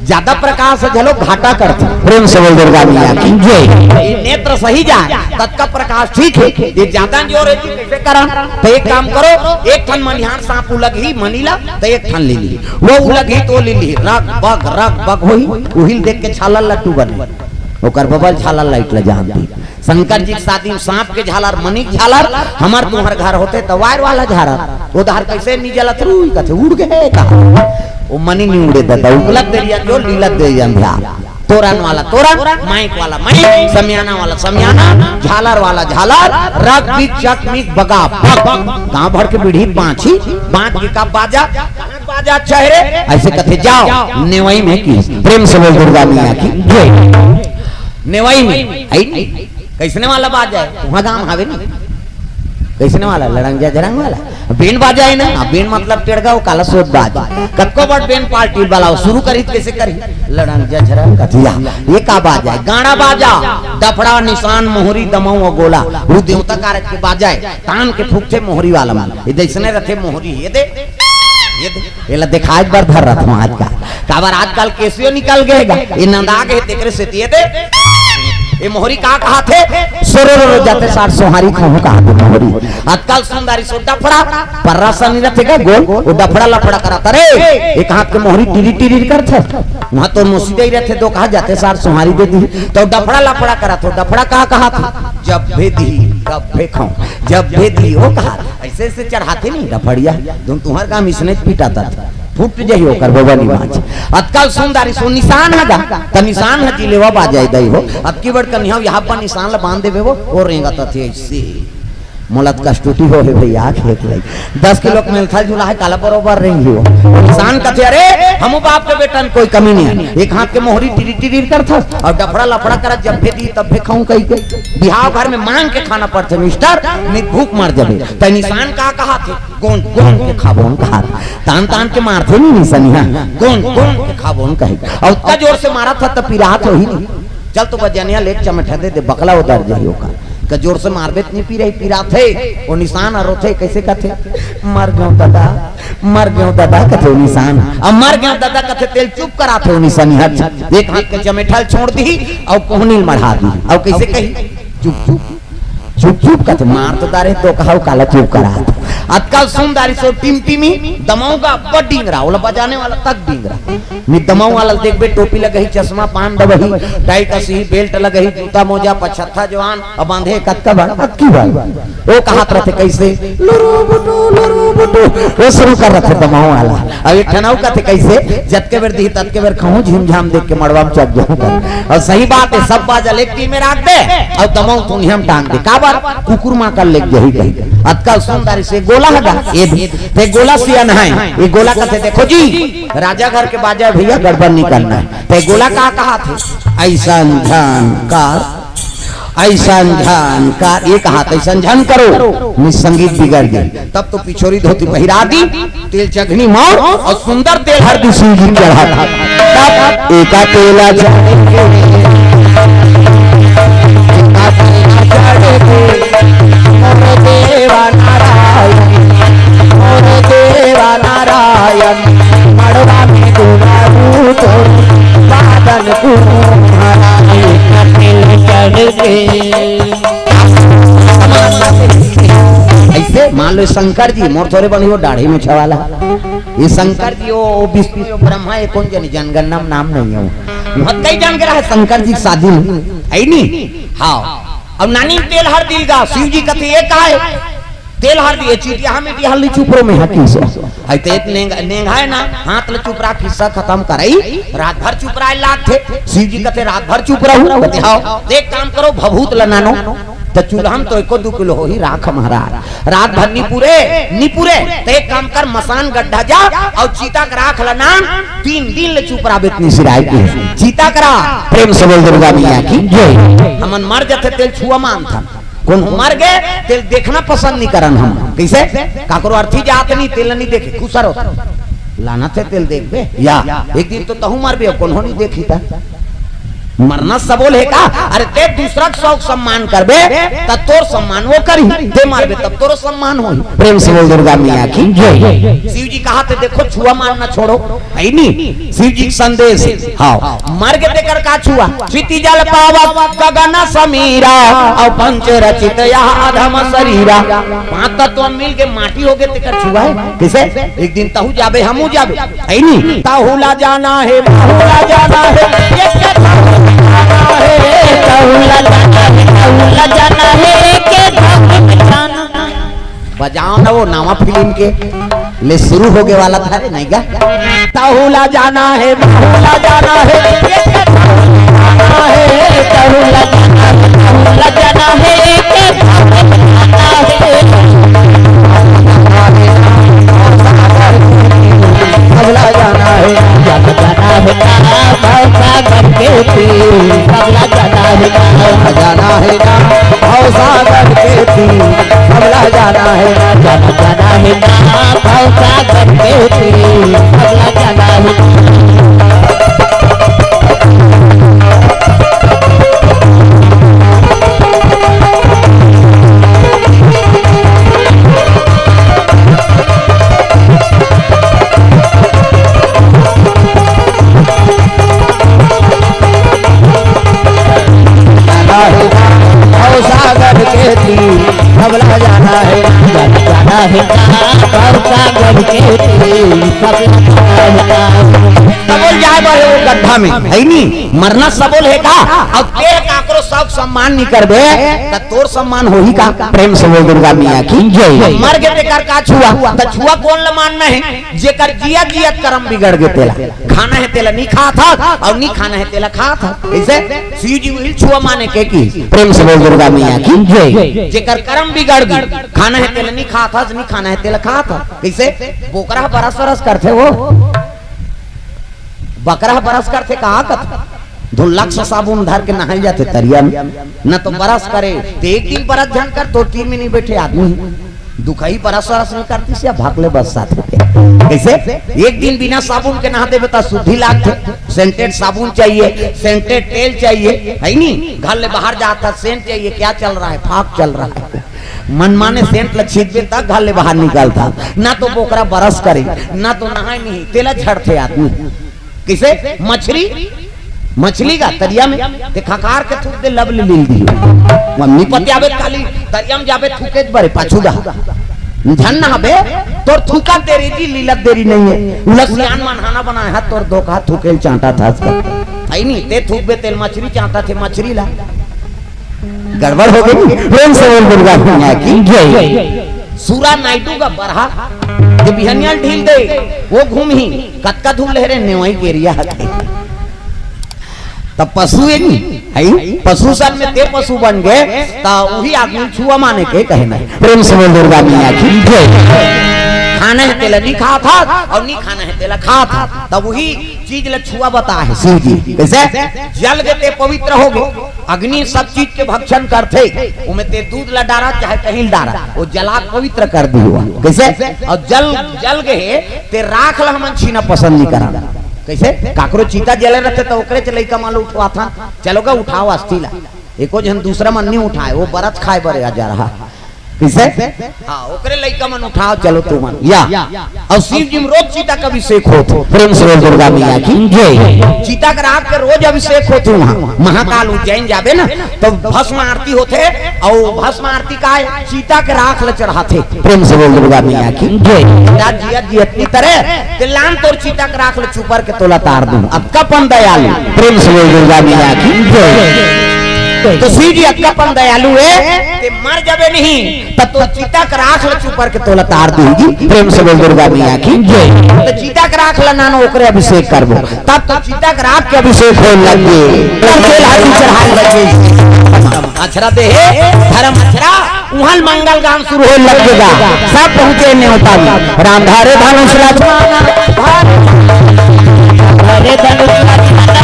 ज्यादा प्रकाश घलो घाटा करथे। प्रेम से बोल दुर्गा मैया की जय। ये नेत्र सही जाए, ततका प्रकाश ठीक हे। ये ज्यादा जोर हे जी, कइसे करन? त एक काम करो, एक ठन मनिहार सांप उलगही मनी ला, त एक ठन ले ली, वो उलगही त वो ले ली, रग बग रग बग होही, उहिल देख के झालर लट्टू बने, ओकर बबल झालर लाइट ला जान दी। शंकर जी के शादी में सांप के झालर, मनी के झालर, हमर तुम्हर घर होथे त वायर वाला झालर, वो धार कइसे नी जलत रुई कथे, उड़ गे का? वो मनी नी उड़े ददा, उगलत देरिया जो लीलत देरिया अंधियार। तोरन वाला तोरन, माइक वाला माइक, समियाना वाला समियाना, झालर वाला झालर, रग बिग चक मिग बगा बग। गांव भर के बीड़ी बांची, बांच के का बाजा, बाजा चेहरे, अइसे कथे जाव, नेवई में की। प्रेम से बोल दुर्गा मैया की जय। नेवई में, आई नी? कइसने वाला बाजा हे? उहाँ गांव हावे नी। कइसने वाला? लड़ंग जझरंग वाला। बेन बाजा हे ना? हाँ, बेन मतलब टेड़गा, वो काला सोत बाज। कतको बड़ बेन पार्टी वाला हो, शुरू करही त कइसे करही? लड़ंग जझरंग कथिया। ये का बाजा हे? गाड़ा बाजा, डफड़ा, निसान, मोहरी, दमऊ अउ गोला। वो देवता कारज के बाजा हे। तान के फूकथे मोहरी वाला मन। ये जइसने रथे मोहरी, ये दे, ये दे। एला देखाय बर धर रथों आज का। काबर आजकल केसियो निकल गे हे गा। ये नंदा गे हे तेकरे सेती ये दे। ये मोहरी का कहाथे? सोरो रो रो जाते साठ सोहारी खाहूं कहाथे मोहरी। आजकल सुंदरी सो डफड़ा, पर्रा सनी रथे गा गोल, वो डफड़ा लफड़ा करत हे। एक हाथ के मोहरी टिरी टिरी करथे। उहाँ तो मोसी दे रथे, दो कहा जाते साठ सोहारी दे दी। त डफड़ा लफड़ा करत हो, डफड़ा का कहाथे? जब भी दी, तब भी खाऊं। जब भी दी, वो कहा, अइसे अइसे चढ़ाथे नी डफड़िया, तुम तुम्हर गांव इसने पीटा था, फूट जाही ओकर बबली बांच। अतका सुंदर सो निसान हे गा, त निसान हे जी लेवा बाजा दई हो। अब की बड़ कनिहा यहाँ पर निसान ला बांध देबे वो, वो रेंगत थे अइसे। मोला त कष्टुटी हो हे भैया, खेत लई दस किलो के मेलथल झूला हे, काला बरोबर रेंगी हो। निसान कथे, "अरे, हमू बाप के बेटन, कोई कमी नहीं हे।" एक हाथ के मोहरी टिरी टिरी करथस अउ डफड़ा लफड़ा करत, "जब भी दी, तब भी खाऊं" कही के। बिहाव घर में मांग के खाना पड़थे मिस्टर, नहीं भूख मर जाबे। त निसान का कहाथे? गोंद गोंद के खाबोन कहाथे। तान तान के मारथे नी निसनिया, गोंद गोंद के खाबोन कही। अउ अतका जोर से मारत हे त पिरात होही नी। चल तो बजनिया ले चमठा दे दे, बकला उतर जाही ओकर। का जोर से मारबे त नी पिराही, पिराथे। वो निसान ह रोथे, कइसे कथे? "मर गेंव ददा, मर गेंव ददा," कथे वो निसान। अब "मर गेंव ददा" कथे, तेला चुप कराथे वो निसनिया। एक हाथ के चमेठा ल छोड़ दिही अउ कोहनी ल मढ़ा दिही। अउ कइसे कही? "चुप चुप, चुप चुप," कथे, "मार तो डारे तो कहाव, काला चुप करा।" अतका सुंदर सो टिमटिमी, दमऊ गा बड़ डिंगरा, ओला बजाने वाला तक डिंगरा। नी दमऊ वाला ल देखबे, टोपी लगही, चश्मा, पान दबही, टाई कसी, बेल्ट लगही, जूता मोजा, पछत्था जवान, अब बांधे कतका बड़, अक्की बड़। वो कहात रथे कइसे? "लुरु बुटु, लुरु बुटु।" वो शुरू कर रथे दमऊ वाला। अब एक ठन अउ कथे कइसे? "जतके बेर दिही, ततके बेर खाहूं, झिमझाम देख के मड़वा में चढ़ जाहूं।" अउ सही बात हे, सब बाजा ल एक टीम में राख दे, अउ दमऊ तुनिया में टांग दे। काबर? कुकुर मां कर लेग जाही कही। अतका सुंदर से गोला हे गा, ये भी। ते गोला सियान हे, ये गोला कथे, "देखो जी, राजा घर के बाजा भैया, गड़बड़ नहीं करना हे।" ते गोला का कहाथे? "अइसन झन कर, अइसन झन कर," ये कहाथे, "अइसन झन करो, नी संगीत बिगड़ गे।" तब तो पिछोरी धोती पहिरा दी, तेल चघनी मौर अउ सुंदर तेल हरदी शिव जी चढ़ा। तब एका तेला चढ़े के, एका तेला चढ़े के, मोर देवा नारायण, मोर देवा नारायण, मड़वा में दुलारू तो बादल कुम्हारा, एका तेल चढ़ के। अइसे मान लो शंकर जी, मोर थोरे बनी वो दाढ़ी में छवाला। ये शंकर जी, वो, वो विष्णु, वो ब्रह्मा, ये कोन जनी जनगणना में नाम नहीं हे वो। बहुत कई जान के रहा शंकर जी के शादी में, हे नी? हाँ। अब नानी तेल हरदी ल गा, शिव जी कथे, "ये का हे?" तेल हरदी, ये चीटिया में भी हल्दी चुपरो में हे किसे। अइ ते नेंग-, नेंगा हे ना, हाथ ल चुपरा, किस्सा खतम करई, रात भर चुपराय लागथे। शिव जी कथे, "रात भर चुप रहू?" कथे, "हाव।" "एक काम करो, भभूत ल नानो।" त चूल्हा म तो एको दू किलो होही राख महाराज। रात भर नी पुरे, नी पुरे, त एक काम कर, मसान गड्ढा जा अउ चिता के राख ल नान, तीन दिन ले चुपराबे त नी सिराय के। चिता के राख। प्रेम से बोल दुर्गा मैया की जय। हमन मर जथे तेल छुआ मानथन, कोनो मर गे तेल देखना पसंद नी करन हम। कइसे? काकरो अर्थी जात नी, तेल नी देखे, खुसर होथे। लानथे तेल देखबे या एक दिन तो तहूं मरबे, कोनो नी देखी त। मरना सबो ल हे का? अरे ते दूसरा के शौक सम्मान करबे, त तोर सम्मान वो करही। ते मरबे तब तोरो सम्मान होही। प्रेम से बोल दुर्गा मैया की जय। शिव जी कहाथे, देखो छुआ मानना छोड़ो, हे नी? शिव जी के संदेश हे। हाँ, मर गे तेकर का छुआ? क्षिति जल पावक गगन समीरा, अउ पंच रचित यह अधम शरीरा। पांच तत्व मिल के माटी हो गे तेकर छुआ हे। कइसे? एक दिन तहू जाबे, हमू जाबे। हे नी? तहू ला जाना हे, महू ला जाना हे, एक के तहू ला जाना हे, तहू ला जाना हे, तहू ला जाना हे, एक के तहू ला जाना। बजाओ ना वो नवा फिल्म के, ले शुरू होगे वाला था रे, नहीं गा? तहू ला जाना हे, महू ला जाना हे, एक के तहू ला जाना हे, तहू ला जाना हे, तहू ला जाना हे, एक के तहू ला जाना हे। सबला जाना हे, जब जाना हे, भव सागर के तीर। सबला जाना हे, जाना हे ना, भव सागर के तीर। सबला जाना हे, जाना, जाना हे ना, भव सागर के तीर। सबला जाना हे। जाना हे ना, भव सागर के तीर, सबला जाना हे ना, जाना हे ना, भव सागर के तीर, सबला जाना हे ना। सबो ल जाए बर हे वो गड्ढा में, हे नी? मरना सबो ल हे का? अउ ते काकरो शौक सम्मान नी करबे, त तोर सम्मान होही का? प्रेम से बोल दुर्गा मैया की जय। मर गे तेकर का छुआ? त छुआ कोन ल मानना हे? जेकर जियत जियत करम बिगड़ गे तेला। खाना हे तेला नी खात हस, अउ नी खाना हे तेला खात हस। कइसे? शिव जी उही ल छुआ माने के कि? प्रेम से बोल दुर्गा मैया की जय। जेकर करम बिगड़ गे, खाना हे तेला नी खात हस, नी खाना हे तेला खात हस। कइसे? बोकरा ह बरस बरस करथे वो। बकरा ह बरस करथे, कहा कथे? दो लक्ष साबुन धर के नहाए जाथे तरिया में, न तो बरस करे। ते एक दिन बरस झन कर, तो तीर में नी बइठे आदमी। दुखही बरस वरस नी करतिस या भाग ले बस साथ में। कइसे? एक दिन बिना साबुन के नहा देबे त शुद्धि लागथे। सेंटेड साबुन चाहिए, सेंटेड तेल चाहिए, हे नी? घर ले बाहर जात हस, सेंट चाहिए, क्या चल रहा है? फाग चल रहा है। मनमाने सेंट ल छींचबे त घर ले बाहर निकलत हस। ना तो बोकरा बरस करे, ना तो नहाए नहीं, तेला झड़थे आदमी। कइसे? मछरी, मछली का तरिया में ते खकार के थूक दे, लब ले लील दी। वह नी पतियाबे खाली तरिया में जाबे थूके बर, पाछू डहर झन नहाबे, तोर थूकत देरी जी, लीलत देरी नहीं हे। उला सियान मन हाना बनाए हस, तोर दोखहा थूके ल चांटत हस। हे नी, ते थूकबे तेल मछरी चांटथे मछरी ला। गड़बड़ हो गे। प्रेम से बोल दुर्गा मैया की जय। सूरा नायडू का बरहा, जे बिहनिया ल ढील दे, वो घूमही, कतका धूल हे रे, नेवई गेरिया हथे। त पशु हे नी, हे? पशु सन में ते पशु बन गे, त उही आदमी ल छुआ माने के कहना हे। प्रेम से बोल दुर्गा मैया की जय। खाना हे तेला नी खात हस, अउ नी खाना हे तेला खात हस, त उही चीज ल छुआ बताए हे शिव जी। कइसे? जल गे ते पवित्र हो गे। अग्नि सब चीज के भक्षण करथे, ओमे ते दूध ल डारा चाहे कहीं ल डारा, वो जला के पवित्र कर दिही। कइसे? अउ जल, जल गे हे, ते राख ल हमन छीना पसंद नी करन। कइसे? काकरो चिता जले रथे त ओकरे च लइका मन ल उठवाथन, चलो गा उठाओ अस्थि ला। एको झन दूसरा मन नी उठाए, वो बरत खाए बर आ जा रहा। कइसे? हाँ, ओकरे लइका मन उठाओ, चलो तुमन। या। अउ शिव जी में रोज चिता के अभिषेक होत। प्रेम से बोल दुर्गा मैया की जय। चिता के राख के रोज अभिषेक होत हे वहाँ। महाकाल उज्जैन जाबे ना, तो भस्म आरती होथे, अउ भस्म आरती काय? चिता के राख ल चढ़ाथे। प्रेम से बोल दुर्गा मैया की जय। राज जिया जी अपनी तरह ते लान तोर चिता के राख ल चुपर के तोला तार दूं। अतका पन दयालु। प्रेम से बोल दुर्गा मैया की जय। तो शिव जी अतका पन दयालु हे, ते मर जाबे नहीं, तब तो चिता के राख ल चुपर के तोला तार दूंगी। प्रेम से बोल दुर्गा मैया की जय। तो चिता के राख ल नानो ओकरे अभिषेक करबो, तब तो चिता के राख के अभिषेक होए लग गे। कर के लाठी चढ़ाए लग गे। अछरा दे हे धर्म अछरा, उहाँ मंगल गान शुरू होए लग गे। सब पहुँचे नेवता में। राम धारे धनुष लक्ष्मण, धारे धनुष लक्ष्मण,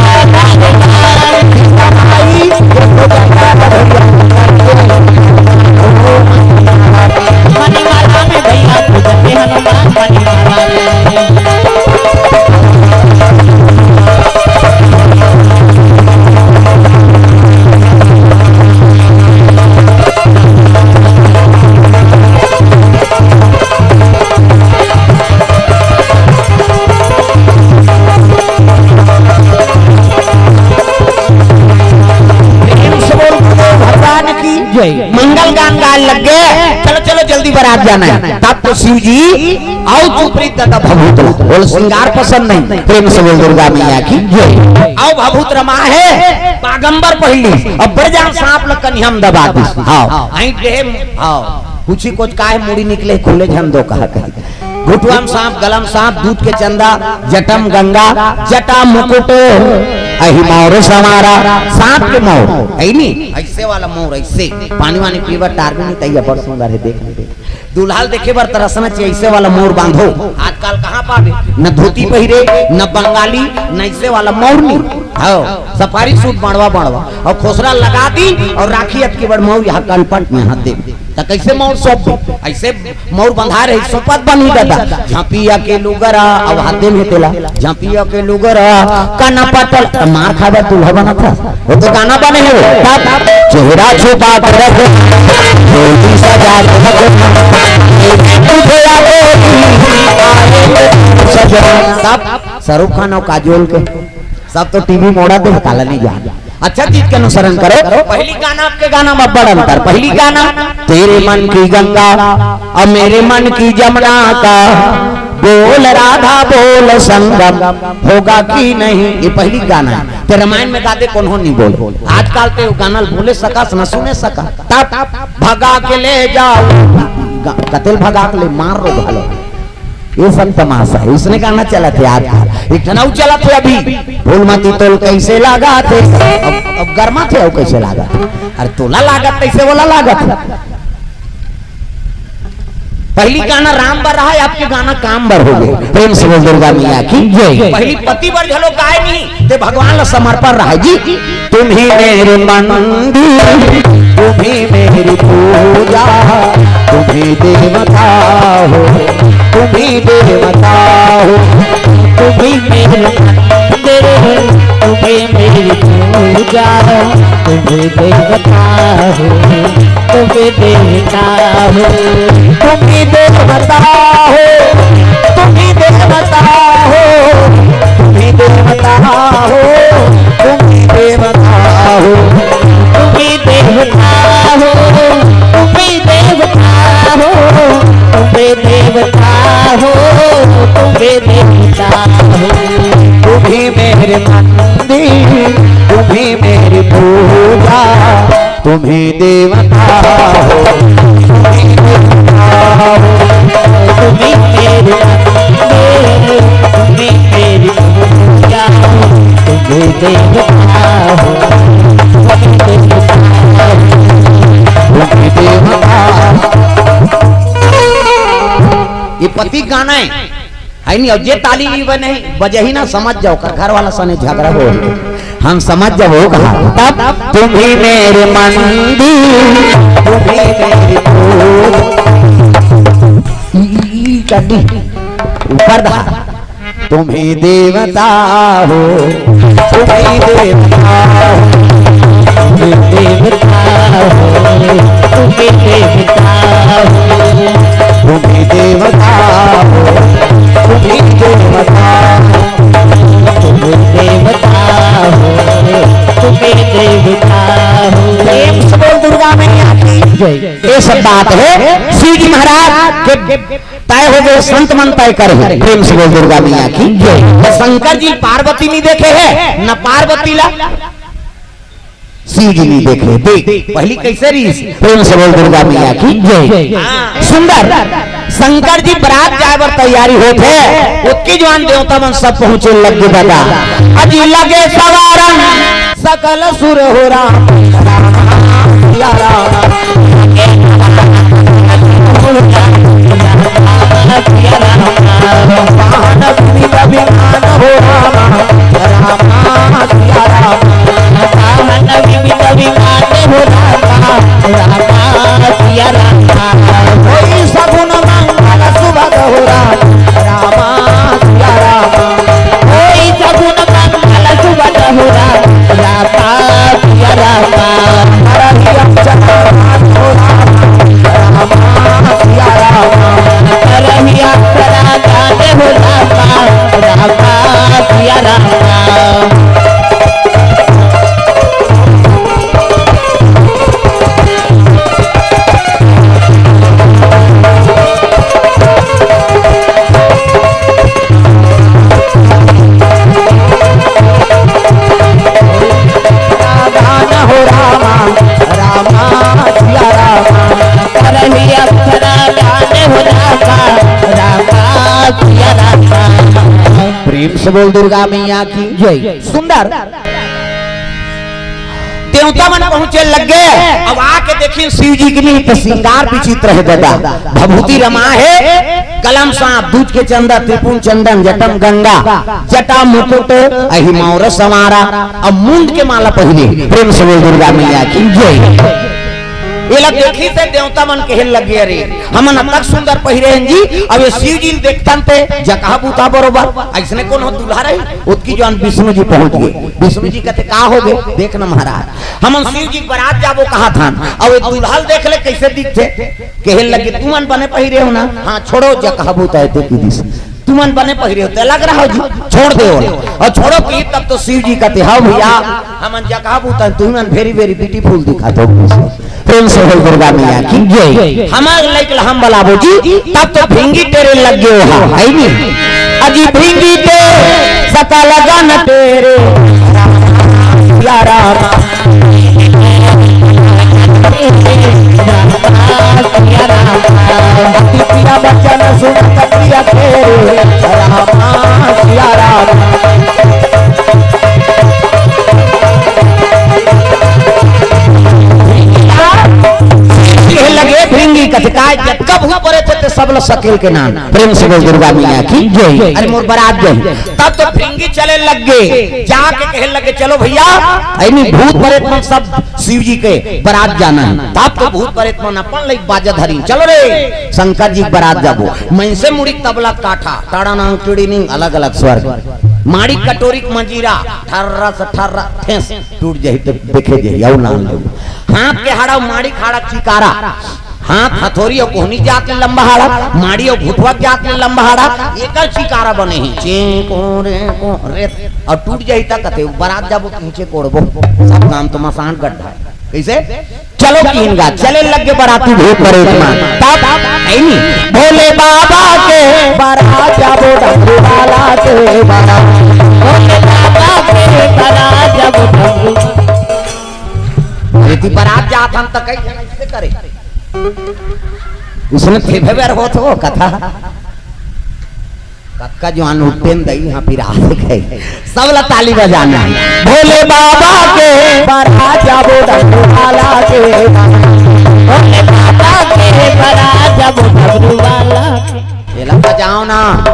मणिमाला में भैया पूजते हनुमान मणिमाला में। चलो चलो जल्दी बरात जाना है। तब तो शिव जी, आओ चुपरी दादा भभूत ला। बोल, श्रृंगार पसंद नहीं। प्रेम से बोल दुर्गा मैया की जय। आओ भभूत रमा है बागंबर पहिली, अब बड़ जान सांप ल कनिहा म दबा दिस। हाँ, ऐंठ गए। हाँ, कुछ ही कुछ काहे मुड़ी निकले, खुले झन दो कहा कही। घुटुआ म सांप, गला म सांप, दूध के चंदा, जटा म गंगा, जटा मुकुट, अहि मौर समारा, सांप के मौर, है नी? ऐसे वाला मौर, ऐसे। पानी वानी पीबर टार भी नहीं, तैया बड़ सुंदर है, देख ले। दूल्हा ल देखे बर तरसना चाहिए, ऐसे वाला मौर बांधो। आजकल कहाँ पाबे? न धोती पहिरे, न बंगाली, न ऐसे वाला मौर नहीं। हाँ, सफारी सूट बड़वा बड़वा, और खोसरा लगा दी, और राखी अतकी बड़ मौर यहाँ कनपट में हाथ दे। त कैसे मौर सौंप दे? ऐसे मौर बंधा रहे, सौंपत बनही दादा। झांपिया के लुगरा, अब हाथे में तेला। झांपिया के लुगरा, कनपट ल, त मार खाबे, दूल्हा बनत हे। वो तो गाना बने है वो। तब चेहरा छुपा के रख, डोली सजा के रख, तुझे याद होगी, आएंगे सजना। तब शाहरुख खान और काजोल के, सब तो टीवी मोड़ा दे, काला नहीं जान। अच्छा चीज के अनुसरण करो। पहली गाना, आपके गाना में बड़ अंतर। पहली गाना, तेरे मन की गंगा और मेरे मन की जमुना का, बोल राधा बोल संगम होगा कि नहीं, ये पहली गाना है। ते रामायण में गा दे, कोनो नहीं बोल। आजकल ते वो गाना बोले सकस, न सुने सका। तब भगा के ले जाओ, ग-, कते ल भगा के ले मार रो भालो। ये सब तमाशा है, इसने गाना चलत हे आजकल। एक ठन अउ चलत हे अभी, फूल मती तोल कैसे लागथे। अब, अब गरमा थे, अउ कैसे लागथे? अरे तोला लागत तैसे वोला लागथे। पहली गाना राम बर रहा है, आपके गाना काम बर हो गए। प्रेम से बोल दुर्गा मैया की जय। पहली पति बर घलो गाय नहीं, ते भगवान ला समर्पण रहा जी। तुम ही मेरे मंदिर, तुम ही मेरी पूजा, तुम ही देवता हो, तुम ही देवता हो। तुम ही मेरे मंदिर, तुम ही मेरी पूजा, तुम ही देवता हो, तुम ही देवता हो। तुम ही देवता हो, तुम ही देवता हो, तुम ही देवता हो, तुम ही देवता हो। तुम ही देवता हो, तुम ही देवता हो, तुम ही देवता हो, तुम ही देवता हो। तुम ही मेरे मंदिर, तुम ही मेरी पूजा, तुम ही देवता हो, तुम ही देवता हो। तुम ही मेरे मंदिर, तुम ही मेरी पूजा, तुम ही देवता हो, तुम ही देवता हो, तुम ही देवता हो। ये पति गाना है। है नहीं, और जे ताली भी बने, बजही ना, समझ जाओ, ओकर घर वाला सने झगड़ा हो, हम समझ जाओ, वो कहा, तब तुम ही मेरे मंदिर, तुम ही मेरी पूजा। ई, ई, ई, चड्डी ऊपर दा। तुम ही देवता हो, तुम ही देवता हो, तुम ही देवता हो, तुम ही देवता हो। तुम ही देवता हो, तुम ही देवता हो, तुम ही देवता हो, तुम ही देवता हो। प्रेम से बोल दुर्गा मैया की जय। ये सब बात है शिव जी महाराज के तय हो गए, संत मन तय करे हैं। प्रेम से बोल दुर्गा मैया की जय। तो शंकर जी पार्वती नहीं देखे है, न पार्वती ला शिव जी नहीं देखे। देख, पहली कैसे रही? प्रेम से बोल दुर्गा मैया की जय। हाँ। सुंदर। शंकर जी बरात जाए बर तैयारी होत हे, ओतकी जुवार देवता मन सब पहुंचे लग गे दादा। अजी लगे सवारन सकल सुर हो राम, राम सिया राम। पावन विविध विमान हो राम, राम सिया राम। पावन विविध विमान हो राम, राम सिया राम। होई सगुन मंगल सुभग हो राम, राम सिया राम। होई सगुन मंगल सुभग हो राम, राम सिया राम। हरहि अचल हो राम, से बोल दुर्गा मैया की जय। सुंदर देवता मन पहुंचे लग गए। अब आके देखिन शिव जी के नित श्रृंगार विचित्र है दादा। भभूति रमा है, गला म सांप, दूज के चंदा, त्रिपुंड चंदन, जटा म गंगा, जटा मुकुट, अहि मौर संवारा, अब मुंड के माला पहिरे। प्रेम से बोल दुर्गा मैया की जय। एला देखिस ते देवता मन कहे लगे, "अरे, हमन अतक सुंदर पहिरे हन जी, अब ये शिव जी ल देखतन ते जकहा बूता बरोबर, अइसने कोनो दूल्हा रही?" ओतकी जोन विष्णु जी पहुंच गे। विष्णु जी कथे, "का होगे? देख न महाराज, हमन शिव जी के बरात जाबो कहत हन, अब ये दूल्हा ल देख ले कइसे दिखथे।" कहे लगे, "तुमन बने पहिरे हो ना?" "हाँ, छोड़ो जकहा बूता हे ते किहिस।" तुमन बने पहिरे हो, ते लग रहा हो जी, छोड़ दे ओला। अउ छोड़ो कि तब तो शिव जी कथे, "हव भैया, हमन जकहा बूता हन, तुमन very, very beautiful दिखत हो।" प्रेम से बोल दुर्गा मैया की जय। हमर लइक ल हम बलाबो जी, तब तो भिंगी टेरे लग गए हो, है नी? अजी भिंगी टेरे, सकल गन टेरे, प्यारा पिया बचन सुनत पिया के रे, रामा सिया राम। कहे लगे भिंगी कथे, "काय जतका भूत परेत हे ते सब ल सकेल के नान।" प्रेम से बोल दुर्गा मैया की जय। अरे मोर बरात गई, तब तो भिंगी चले लग गए, जाके कहे लगे, "चलो भैया, अइनी भूत परेत मन सब शिव जी के बरात जाना है।" तब तो भूत परेत मन अपन लइक बाजा धरिन, "चलो रे, शंकर जी के बरात जाबो।" मइनसे मुड़ी तबला काठा, टाड़ा नांग टिड़ी निंग, अलग-अलग स्वर। माड़ी कटोरी के मंजीरा, ठर्रा से ठर्रा, ठेस, टूट जाही तो देखे जाही, अउ नाम लेबो। हाथ के हाड़ा, माड़ी के हाड़ा चिकारा, हाथ हथौरी अउ कोहनी जात ले लंबा हाड़ा, माड़ी अउ घुटवा जात ले लंबा हाड़ा, एकर चिकारा बने हे। चें को रे को रे, अउ टूट जाही त कथे, "बरात जाबो, पीछे कोड़बो, सब नाम तो मसान गड्ढा।" कइसे? चलो किहिन गा, चले लग गे बराती भूत परेत मन। तब, है नी? भोले बाबा के बरात जाबो डमरू वाला के बरात। भोले बाबा के बरात जाबो डमरू। यदि बरात जात हन त कइसे करे? उसने फेफे बेर होत हो कथा। कतका जुआन उठतेन दई, हाँ, फिर आगे गए। सब ला ताली बजाना है। भोले बाबा के बरात जाबो डमरू वाला के। भोले बाबा के बरात जाबो डमरू वाला के। एला बजाओ ना,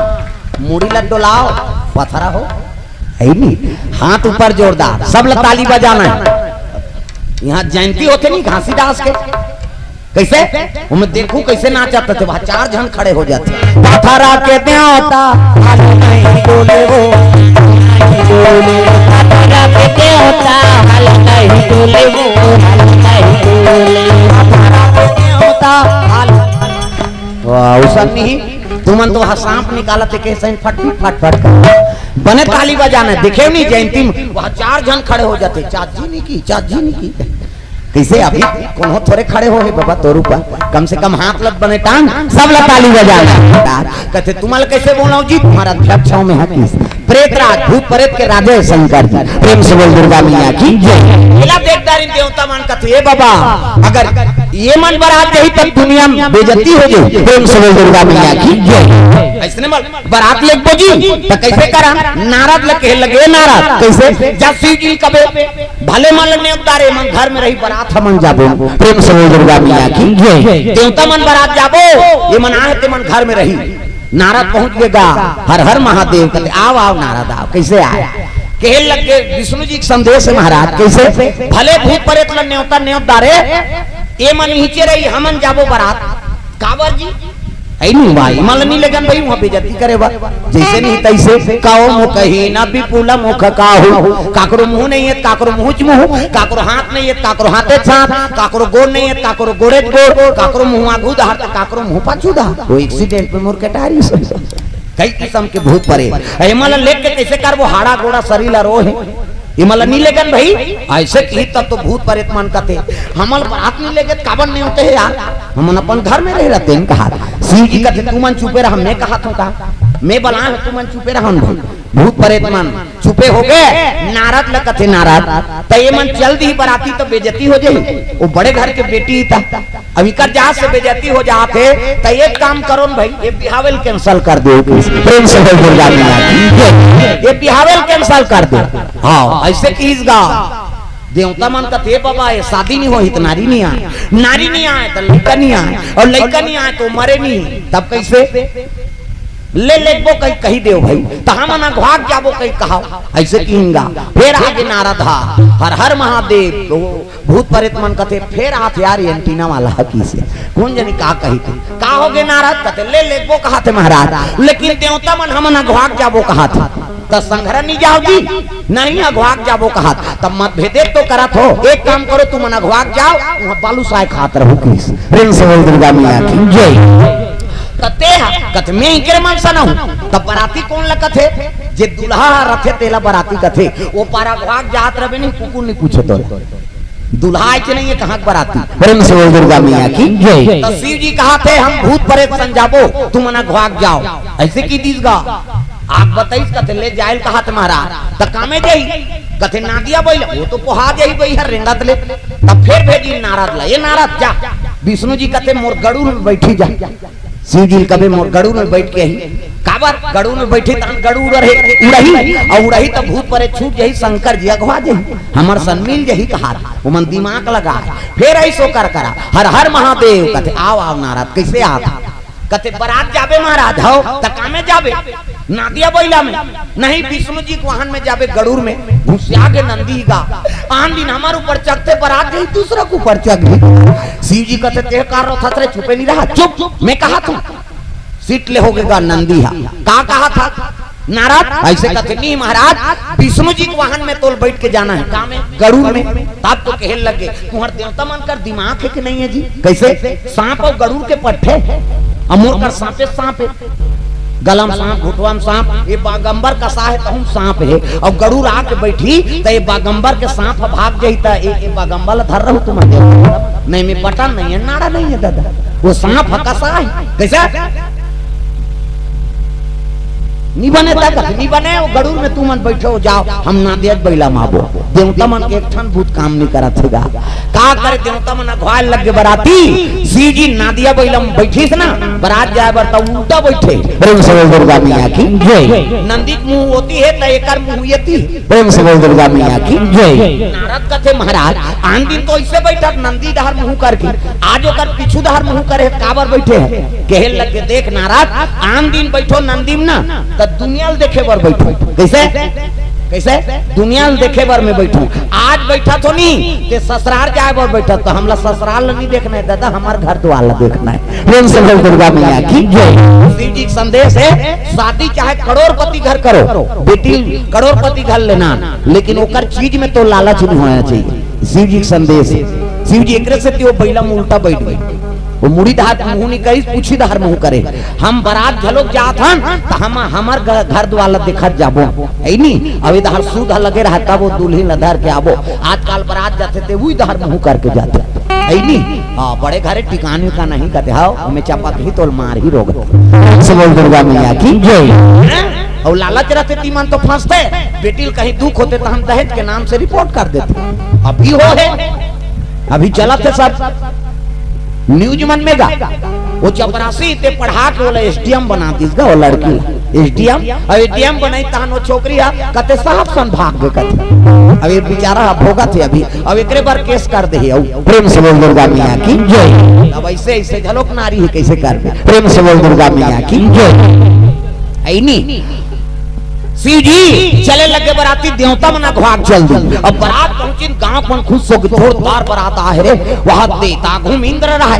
मुड़ी ला डोलाओ, पथरा हो, है नी? हाथ ऊपर जोरदार, सब ला ताली बजाना है। यहाँ जयंती होथे नी घासीदास के, कइसे? ओमे देखू कइसे नाचत हे, वहाँ चार झन खड़े हो जाथे। पथरा के देवता, हाल नहीं डोले वो, नहीं डोले। पथरा के देवता, हाल नहीं डोले वो, हाल नहीं डोले। पथरा के देवता, हाल। वाह, उसन नहीं, तुमन तो वहाँ सांप निकालत हे, कइसे फट, फट, फट, फट। बने ताली बजाना हे, देखे नहीं जयंती में, वहाँ चार झन खड़े हो जाथे, चाची नहीं की, चाची नहीं की। कइसे अभी कोनो थोरे खड़े हो हे बाबा तोर ऊपर, कम से कम हाथ लत बने टांग, सब ला ताली बजाना। कथे, "तुमन ला कइसे बोलाओ जी, तुम्हारा अध्यक्ष हूँ मैं, हाँ किस?" प्रेत राज, भूत प्रेत के राजा हे शंकर जी। प्रेम से बोल दुर्गा मैया की जय। एला देख डारिन देवता मन कथे, "ए बाबा, अगर ये मन बरात जाही तब दुनिया में बेइज्जती हो जाही।" प्रेम से बोल दुर्गा मैया की जय। अइसने मन बरात लेगबो जी, त कइसे करा? नारद ल कहे लगे, "नारद, कइसे?" "जा शिव जी ल कबे, भले मन ल नेवत डारे, मन घर में रही, बरात हमन जाबो।" प्रेम से बोल दुर्गा मैया की जय। देवता मन बरात जाबो, ये मन आहे ते मन घर में रही। नारद पहुंच गे गा, "हर हर महादेव," कथे, "आव, आव नारद, आव।" कइसे आय? कहे लगे, "विष्णु जी के संदेश हे महाराज।" कइसे? "भले भूत प्रेत ल नेवता नेवत डारे, ये मन नीचे रही, हमन जाबो बरात।" "काबर जी?" "अई नहीं भाई, मन नहीं लेगन भाई, वहाँ बेइज्जती करे बर।" जइसे नहीं तइसे, "कहो मुखहीन विपुल मुख काहू।" काकरो मुंह नहीं हे, काकरो मुंह च मुंह, काकरो हाथ नहीं हे, काकरो हाथे च हाथ, काकरो गोड़ नहीं हे, काकरो गोड़े च गोड़, काकरो मुंह आगू डहर, त काकरो मुंह पाछू डहर। वो accident में मोर कटारी से। कई किसम के भूत परेत। एमन ल लेके कइसे करबो? हाड़ा गोड़ा सरीर ल रोहे। एमन ल नी लेगन भाई, अइसे किही तब तो भूत परेत मन कथे, "हमन ल बरात नी लेगे त काबर नेवते हे यार, हमन अपन घर में रहे रहते," कहा। शिव जी कथे, "तुमन चुपे रहा, मैं कहत हूँ का?" मैं बलाय हंव, तुमन चुपे रहव न भाई। भूत परेत मन चुपे हो गे। नारद ल कथे, नारद, त ये मन चल दिही बराती त बेइज्जती हो जाही। वो बड़े घर के बेटी था, अब इकर जात से बेइज्जती हो जात हे, त एक काम करो न भाई, ये बिहाव ल cancel कर दो। प्रेम से बोल दुर्गा मैया की जय। ये बिहाव ल cancel कर दो। हाँ, अइसे किहिस गा। देवता मन कथे, बाबा, ये शादी नइ होही त नारी नइ आय, नारी नइ आय त लइका नइ आय, अउ लइका नइ आय त मरे नइ। तब कइसे? ले लेगबो कहि, कहि देव भाई, त हमन अघवाक जाबो कहि कहव। अइसे किहिन गा। फेर आगे नारद हा, हर हर महादेव। तो भूत परेत मन कथे, फेर आत हे यार, ये एंटीना वाला हा कइसे? कोन जनी का कहिथे? का होगे नारद? कथे, ले लेगबो कहत हे महाराज, लेकिन देवता मन हमन अघवाक जाबो कहत हे। त संघरा नइ जाव जी, नहीं अघवाक जाबो कहत। तब मतभेदे तो करत हो, एक काम करो, तुमन अघवाक जाव, उहाँ बालूसाय खात रहू कहिस। प्रेम से बोल दुर्गा मैया की जय। त तेहा कथे, मैं इकरे मन सन हंव। तब बराती कोन ल कथे? जे दूल्हा रथे तेला बराती कथे। वो पार अघवाक जात रबे नहीं, कुकुर नइ पूछे तो। दूल्हा आय के नइ हे, कहाँ के बराती? प्रेम से बोल दुर्गा मैया की जय। त शिव जी कहत हे, हम भूत परेत सन जाबो, तुमन अघवाक जाव। अइसे किहिस गा। आके बताइस, कथे, ले जाय ल कहत हे महाराज, त कामे जाही? कथे, नादिया बइला, वो तो पोहा जाही बइहा रेंगत ले। तब फेर भेजिन नारद ला, ये नारद जा, विष्णु जी कथे, मोर गरुड़ में बइठी जा। शिव जी ल कबे मोर गरुड़ में बइठ के आही। काबर? गरुड़ में बइठही तहन गरुड़ उड़ही, उड़ही, अउ उड़ही त भूत परेत छूट जाही, शंकर जी अघवा जाही, हमर सन मिल जाही कहत। ओमन दिमाग लगाय, फेर अइसो कर करा, हर हर महादेव कथे, आव, आव नारद, कइसे आत? कथे, बरात जाबे महाराज, हव, त कामे जाबे? नादिया बइला में। नहीं, विष्णु जी के वाहन में जाबे, गरुड़ में। घुसिया गे नंदी गा। आन दिन हमर ऊपर चघथे, बरात जाही दूसरा के ऊपर चघही। शिव जी कथे, तें का रोथस रे, चुपे नइ रहा, चुप, चुप, मैं कहत हंव। सीट ले होगे गा नंदी हा। का कहत हस? नारद, अइसे कथे, नहीं महाराज, विष्णु जी के वाहन में तोल बइठ के जाना हे। कामे? गरुड़ में। तब तो कहे लगे, तुंहर देवता मन कर दिमाग हे कि नइ हे जी? कइसे? सांप अउ गरुड़ के पट्ठे, अउ मोर कर सांपे सांप हे। गला म सांप, घुटवा म सांप, ये बागंबर कसा हे, तहूं म सांप हे। अउ गरुड़ आके बइठही, त ये बागंबर के सांप ह भाग जाही, त ये, ये बागंबर ल धर रहू तुंहर देवता। नहीं, मैं बटन नइ हे, नाड़ा नइ हे दादा। वो सांप ह कसा हे। कइसे? नइ बने त कथे, नइ बने, वो गरुड़ में तुमन बइठो, जाव, हम नांदेद बइला म आबो। देवता मन के एक ठन भूत काम नइ करत हे गा। का करे, देवता मन अघवाय लग गे बराती, शिव जी नांदिया बइला म बइठिस ना, बरात जाय बर त उल्टा बइठे। प्रेम से बोल दुर्गा मैया की जय। नंदी के मुंह ओती हे त एकर मुंह एती। प्रेम से बोल दुर्गा मैया की जय। नारद कथे, महाराज, आन दिन तो अइसे बइठत नंदी डहर मुंह करके, आज ओकर पीछू डहर मुंह करे हे, काबर बइठे हे? कहे लग गे, देख नारद, आन दिन बइठो नंदी म ना, त दुनिया ल देखे बर बइठो। कइसे? कइसे? दुनिया ल देखे बर मैं बइठो। आज बइठत हों नी, तें ससुरार जाय बर बइठत, त हमला ससुरार ल नइ देखना हे दादा, हमर घर दुवार ल देखना हे। प्रेम से बोल दुर्गा मैया की जय। शिव जी के संदेश हे, शादी चाहे करोड़पति घर करो, बेटी करोड़पति घर ले ना, लेकिन ओकर चीज में तो लालच नइ होना चाहिए। शिव जी के संदेश हे। शिव जी एकरे सेती वो बइला म उल्टा बइठ गे। वो मुड़ी डहर मुंह नइ करिस, पूछी डहर मुंह करे। हम बरात घलोक जात हन, त हम हमर घ-, घर दुवार ल देखत जाबो, हे नी? अब इधर सूद ह लगे रहय, तब वो दुल्हिन ल धर के आबो। आजकल बरात जाथे, ते उही डहर मुंह करके जाथे, हे नी? हाँ, बड़े घरे टिकानी का नहीं कथे, हव, ओमे चपकही तोल मारही रोग। से बोल दुर्गा मैया की जय। हैं? अउ लालच रहिथे, तिमन तो फंसथे। बेटी ल कहीं दुख होथे, त हम दहेज के नाम से रिपोर्ट कर देथे। अभी हो हे, अभी चलत हे सब। न्यूज मन में गा, वो चपरासी ते पढ़ा के ओला एसडीएम बना दिस गा, वो लड़की ला एसडीएम। अब एसडीएम बनाई तहन वो छोकरी हा कथे साहब सन भाग गे कथे। अब ये बेचारा हा भोगत हे अभी, अब एकरे बर केस कर देही। अउ प्रेम से बोल दुर्गा मैया की जय। अब अइसे, अइसे घलोक नारी हे, कइसे कर दे? प्रेम से बोल दुर्गा मैया की जय। हे नी? शिव जी चले लगे बराती, देवता मन अघवा के चल दिस। अब बरात पहुंचिन, गांव के मन खुश होगे, जोरदार बरात आहे रे। वहां देता घूम इंद्र रहय।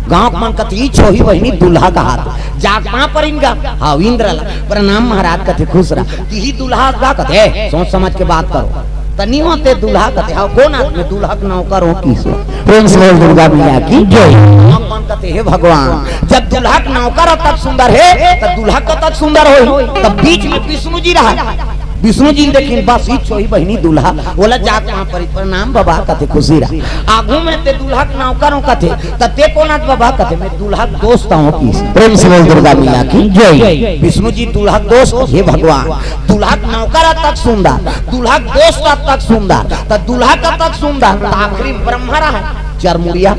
गांव के मन कथे, "ई छोही बहिनी दूल्हा कहात।" जाके पांव परिन गा, हाँ, इंद्र ला, "प्रणाम महाराज।" कथे, "खुश रह।" "तिही दूल्हा गा?" कथे, "ए, सोच समझ के बात करो।" "त निवा ते दूल्हा?" कथे, "हाँ।" "कोन आदमी?" "दूल्हा के नौकर हों किसो।" प्रेम से बोल दुर्गा मैया की जय। भगवान कथे, "हे भगवान, जब दूल्हा के नौकर अतक सुंदर हे, त दूल्हा कतक सुंदर होही?" तब बीच में विष्णु जी रहय। विष्णु जी देखेन, बस इच होही बहिनी दूल्हा, ओला जाके पाँव परी, "प्रणाम बबा," कथे, "खुशी रह।" आगू में ते दूल्हा के नौकर हों कथे, त ते कोन आत बबा, कथे, "मैं दूल्हा के दोस्त हों," किहिस। प्रेम से बोल दुर्गा मैया की जय। विष्णु जी दूल्हा के दोस्त, हे भगवान, दूल्हा के नौकर अतक सुंदर, दूल्हा के दोस्त अतक सुंदर, त दूल्हा के अतक सुंदर, त आखिरी में ब्रह्मा रहा, चरमुड़िया।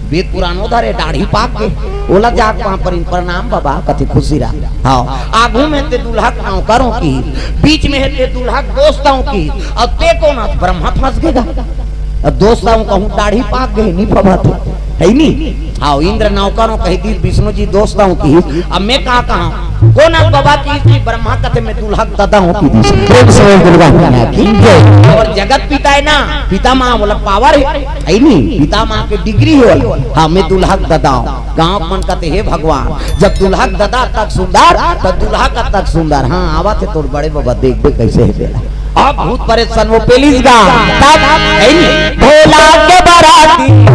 वेद पुरानो धरे, दाढ़ी पाक गे, ओला जाके पाँव परी, "प्रणाम बबा," कथे, "खुशी रह।" हाँ, आगू में ते दूल्हा के नौकर हों किहिस, बीच में हे ते दूल्हा के दोस्त हों किहिस, अउ ते कोन आत, ब्रह्मा फंस गे गा। अब दोस्त हों कहूँ, दाढ़ी पाक गे, नी फबा थे, हे नी? हाँ, इंद्र नौकर हों कहि दिस, विष्णु जी दोस्त हों किहिस, अब मैं का कहँव? कोन आत बबा किहिस कि ब्रह्मा कथे, "मैं दूल्हा के ददा हों," किहिस। प्रेम से बोल दुर्गा मैया की जय। अउ जगत पिता हे ना, पितामह बोला पावर हे, हे नी? पितामह के डिग्री हे। हाँ, मैं दूल्हा के ददा हों। गाँव के मन कथे, "हे भगवान, जब दूल्हा के ददा अतक सुंदर, त दूल्हा के अतक सुंदर।" हाँ, आवत हे तोर बड़े बबा, देखबे कइसे हे तेला। अब भूत परेशान, वो पेलिस गा, तब, हे नी? भोला के बराती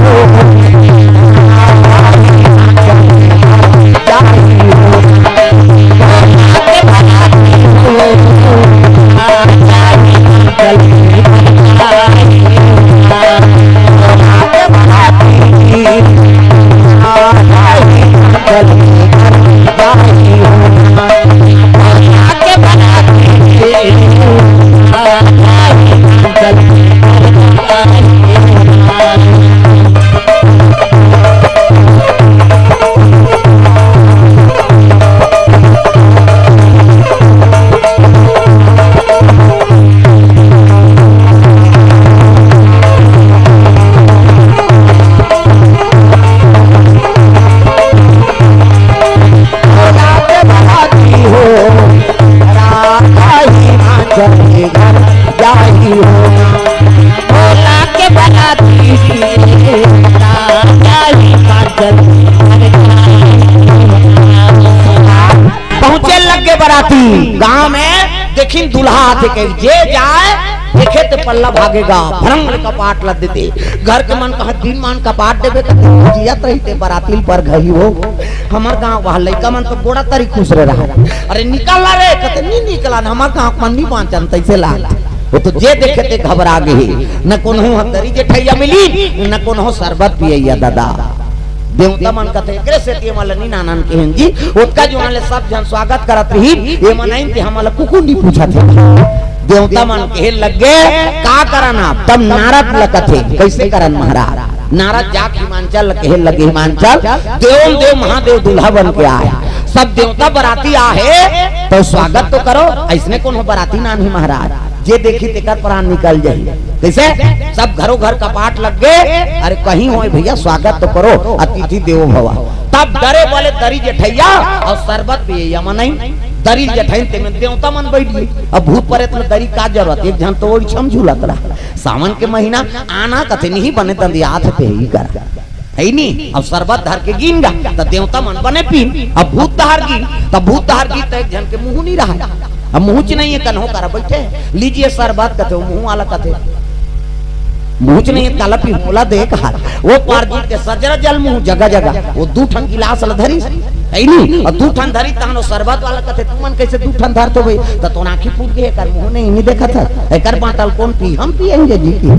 पहुंचे लग गे बराती गांव में, देखिन दूल्हा आथे के, जे जाय देखे ते पल्ला भागे गा, भरंग कपाट लद देथे। घर के मन कहा, "दिन मान कपाट देबे त जियत रहिते, बराती ल परघाही हो।" हमर गांव वाला लइका मन तो गोड़ा तरी खुसरे रहा, "अरे निकल ला रे," कथे, "नी निकलन, हमर गांव के मन नी बांचन," तइसे ला। वो तो जे देखे ते घबरा गे हे, न कोनो ह दरी जेठइया मिली, न कोनो ह शरबत पियइया ददा। देवता मन कथे, "एकरे सेती एमन ल नी नानन," केहेन जी। ओतका जुवार ले सब झन स्वागत करत रहिन, एमन आइन ते हमन ल कुकुर नी पूछत हे। देवता मन कहे लग गे, "का करन अब?" तब नारद ल कथे, "कइसे करन महाराज?" नारद जाके हिमांचल ल कहे लगे, "हिमांचल, देव देव महादेव दूल्हा बन के आय, सब देवता बराती आहे, त स्वागत तो करो, अइसने कोनो बराती नानही महाराज।" जे देखी तेकर प्राण निकल जाही। कइसे? सब घरो घर कपाट लग गे, "अरे कहीं होय भइया, स्वागत तो करो, अतिथि देवो भवा।" तब डरे बले दरी जेठइया अउ शरबत पियइया मनई, दरी जेठइन तेमे देवता मन बइठ गे। अब भूत परेत ल दरी का जरूरत, एक झन तो ओइछम झूलत रहा। सावन के महीना आना कथे नहीं बने दंदियात हे तेही करा। हे नी? अब शरबत धर के गिन गा, त देवता मन बने पीन। अब भूत डहर गिन, त भूत डहर गिन, त एक झन के मुहूं नी रहय। अब मुहूंच नहीं हे, कन्हो करा बइठे हे। "लीजिए शरबत," कथे, वो मुहूं वाला कथे, "मुहूंच नहीं हे, काला पी, मोला दे," कहा। वो पार गिन के सजरा जल मुहूं जगा जगा, वो दू ठन गिलास ल धरिस, हे नी? अउ दू ठन धरिस, तहन वो शरबत वाला कथे, "तुमन कइसे दू ठन धरथो भई?" त तोर आँखी फूट गे, एकर मुहूं नहीं, नी देखत हस, एकर बांटल कोन पी, हम पियेंगे जी की।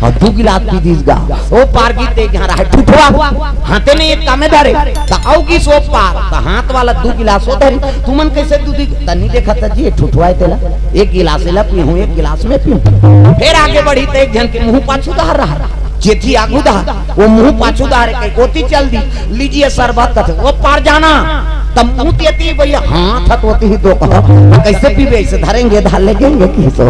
अउ दू गिलास पी दिस गा। ओ पार गिन ते जहाँ रहे ठुठवा, हाथे नहीं एक कामे धरे, त अउ गिस ओ पार, त हाथ वाला दू गिलास ओ धरिस, "तुमन कइसे दू दी?" त नी देखत हस जी, ए ठुठवा हे तेला, एक गिलास एला पीहूं, एक गिलास मैं पीहूं। फेर आगे बढ़िस त एक झन के मुहूं पाछू डहर रहा, जेती आगू डहर, वो मुहूं पाछू डहर हे, कहि ओती चल दिस, "लीजिए शरबत," कथे, वो पार जाना, त मुहूं तेती भइया, हाथ ह तो ओती ही दो कहा, "कइसे पीबे, अइसे धरेंगे, धर लेगेंगे किसो।"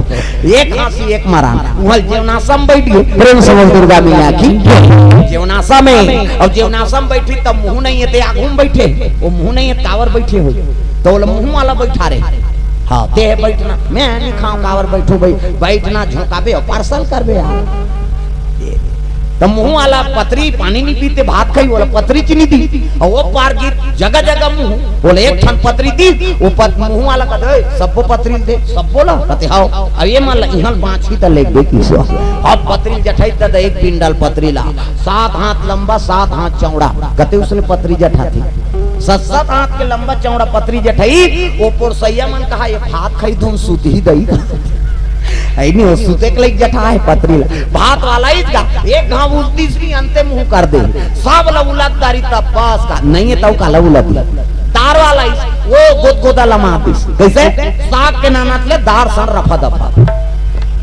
एक हाँसी, एक मरान, उहाँ जेवनासा म बइठ गे, प्रेम से बोल दुर्गा मैया की। जेवनासा में, अउ जेवनासा म बइठिस, त मुहूं नहीं हे ते आगू म बइठे, वो मुहूं नहीं हे त काबर बइठे हो, त ओला मुहूं वाला बइठारे। हाँ, ते बइठना, मैं नी खांव, काबर बइठहूं भई, बइठना, झोंकाबे अउ पार्सल करबे यार। त मुहूं वाला पतरी पानी नी पीस ते भात खाही, ओला पतरी चीनी दिस। अउ ओ पार गिस जगा जगा मुहूं, ओला एक ठन पतरी दिस, ओ पत-, मुहूं वाला कथे, "ए, सब्बो पतरी ल दे, सब्बो ला?" कथे, "हव।" अब एमन ला इहाँ ल बांचही त लेगबे किसो। अब पतरी ल जठाइस त एक बिंडल पतरी ला, सात हाथ लंबा, सात हाथ चौड़ा, कथे उसने पतरी जठाथे। सत सत हाथ के लंबा चौड़ा पतरी जठई, ओ पोरसैया मन कहा, "ये भात खाई धुन सुतही दई।" अइ नहीं हो, सुते के लइक जठा हे पतरी ला। भात वाला ही का, एक घाव उलतिस नहीं, अंते मुंह कर दे। सब ला उलत डारिस तब बस का, नहीं हे तउ काला उलत। दार वाला ही, ओ गोदगोदा ला मार दिस। कइसे? साग के नानत ले दार सन रफा दफा।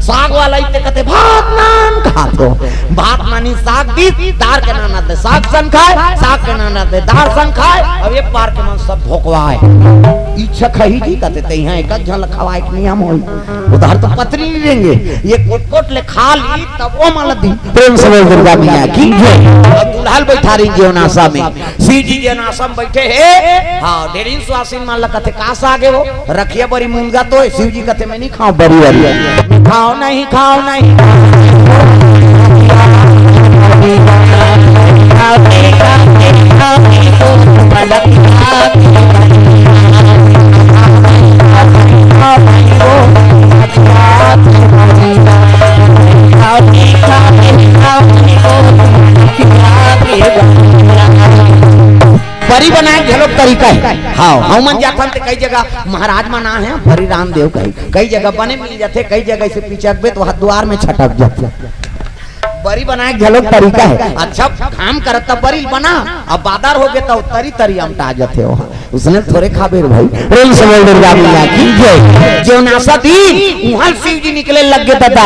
साग वाला इते कथे, "भात नान खाथो।" भात नानी साग दिस, दार के नानत ले साग सन खाय, साग के नानत ले दार सन खाय। अब ये पार के मन सब भोकवाय। इच्छा खही जी कथे, "ते इहाँ एक झन ल खवाय के नियम होई। उधार तो पतरी नहीं देंगे, ये कोट कोट ले खा ली, तब वो मन ल दी।" प्रेम से बोल दुर्गा मैया की जय। अब दुल्हा ल बइठारिन जेवनासा में, शिव जी जेवनासा में बइठे हे। हाँ, डेढ़ इंच आसिन मन ल कथे, "का साग हे वो?" "रखिया बरी मुनगा तो हे।" शिव जी कथे, "मैं नहीं खाऊं बरी वरी।" "खाओ नहीं, खाओ नहीं।" बरी बनाए घलोक तरीका हे। हाँ, हमन जाथन ते कई जगह महाराज मन आए हे, बरी रामदेव कही, कई जगह बने मिल जाथे, कई जगह से पिचकबे तो हाथ दुआर में छटक जाथे। बरी बनाए घलोक तरीका हे। अच्छा, घाम करत त बरी बना, अब बादर हो गे त तरी तरी अमटा जाथे। ओहा उसने थोरे खाबे रे भाई। प्रेम से बोल दुर्गा मैया की जय। जेवनासा दिन उहाँ शिव जी निकले लग गे दादा।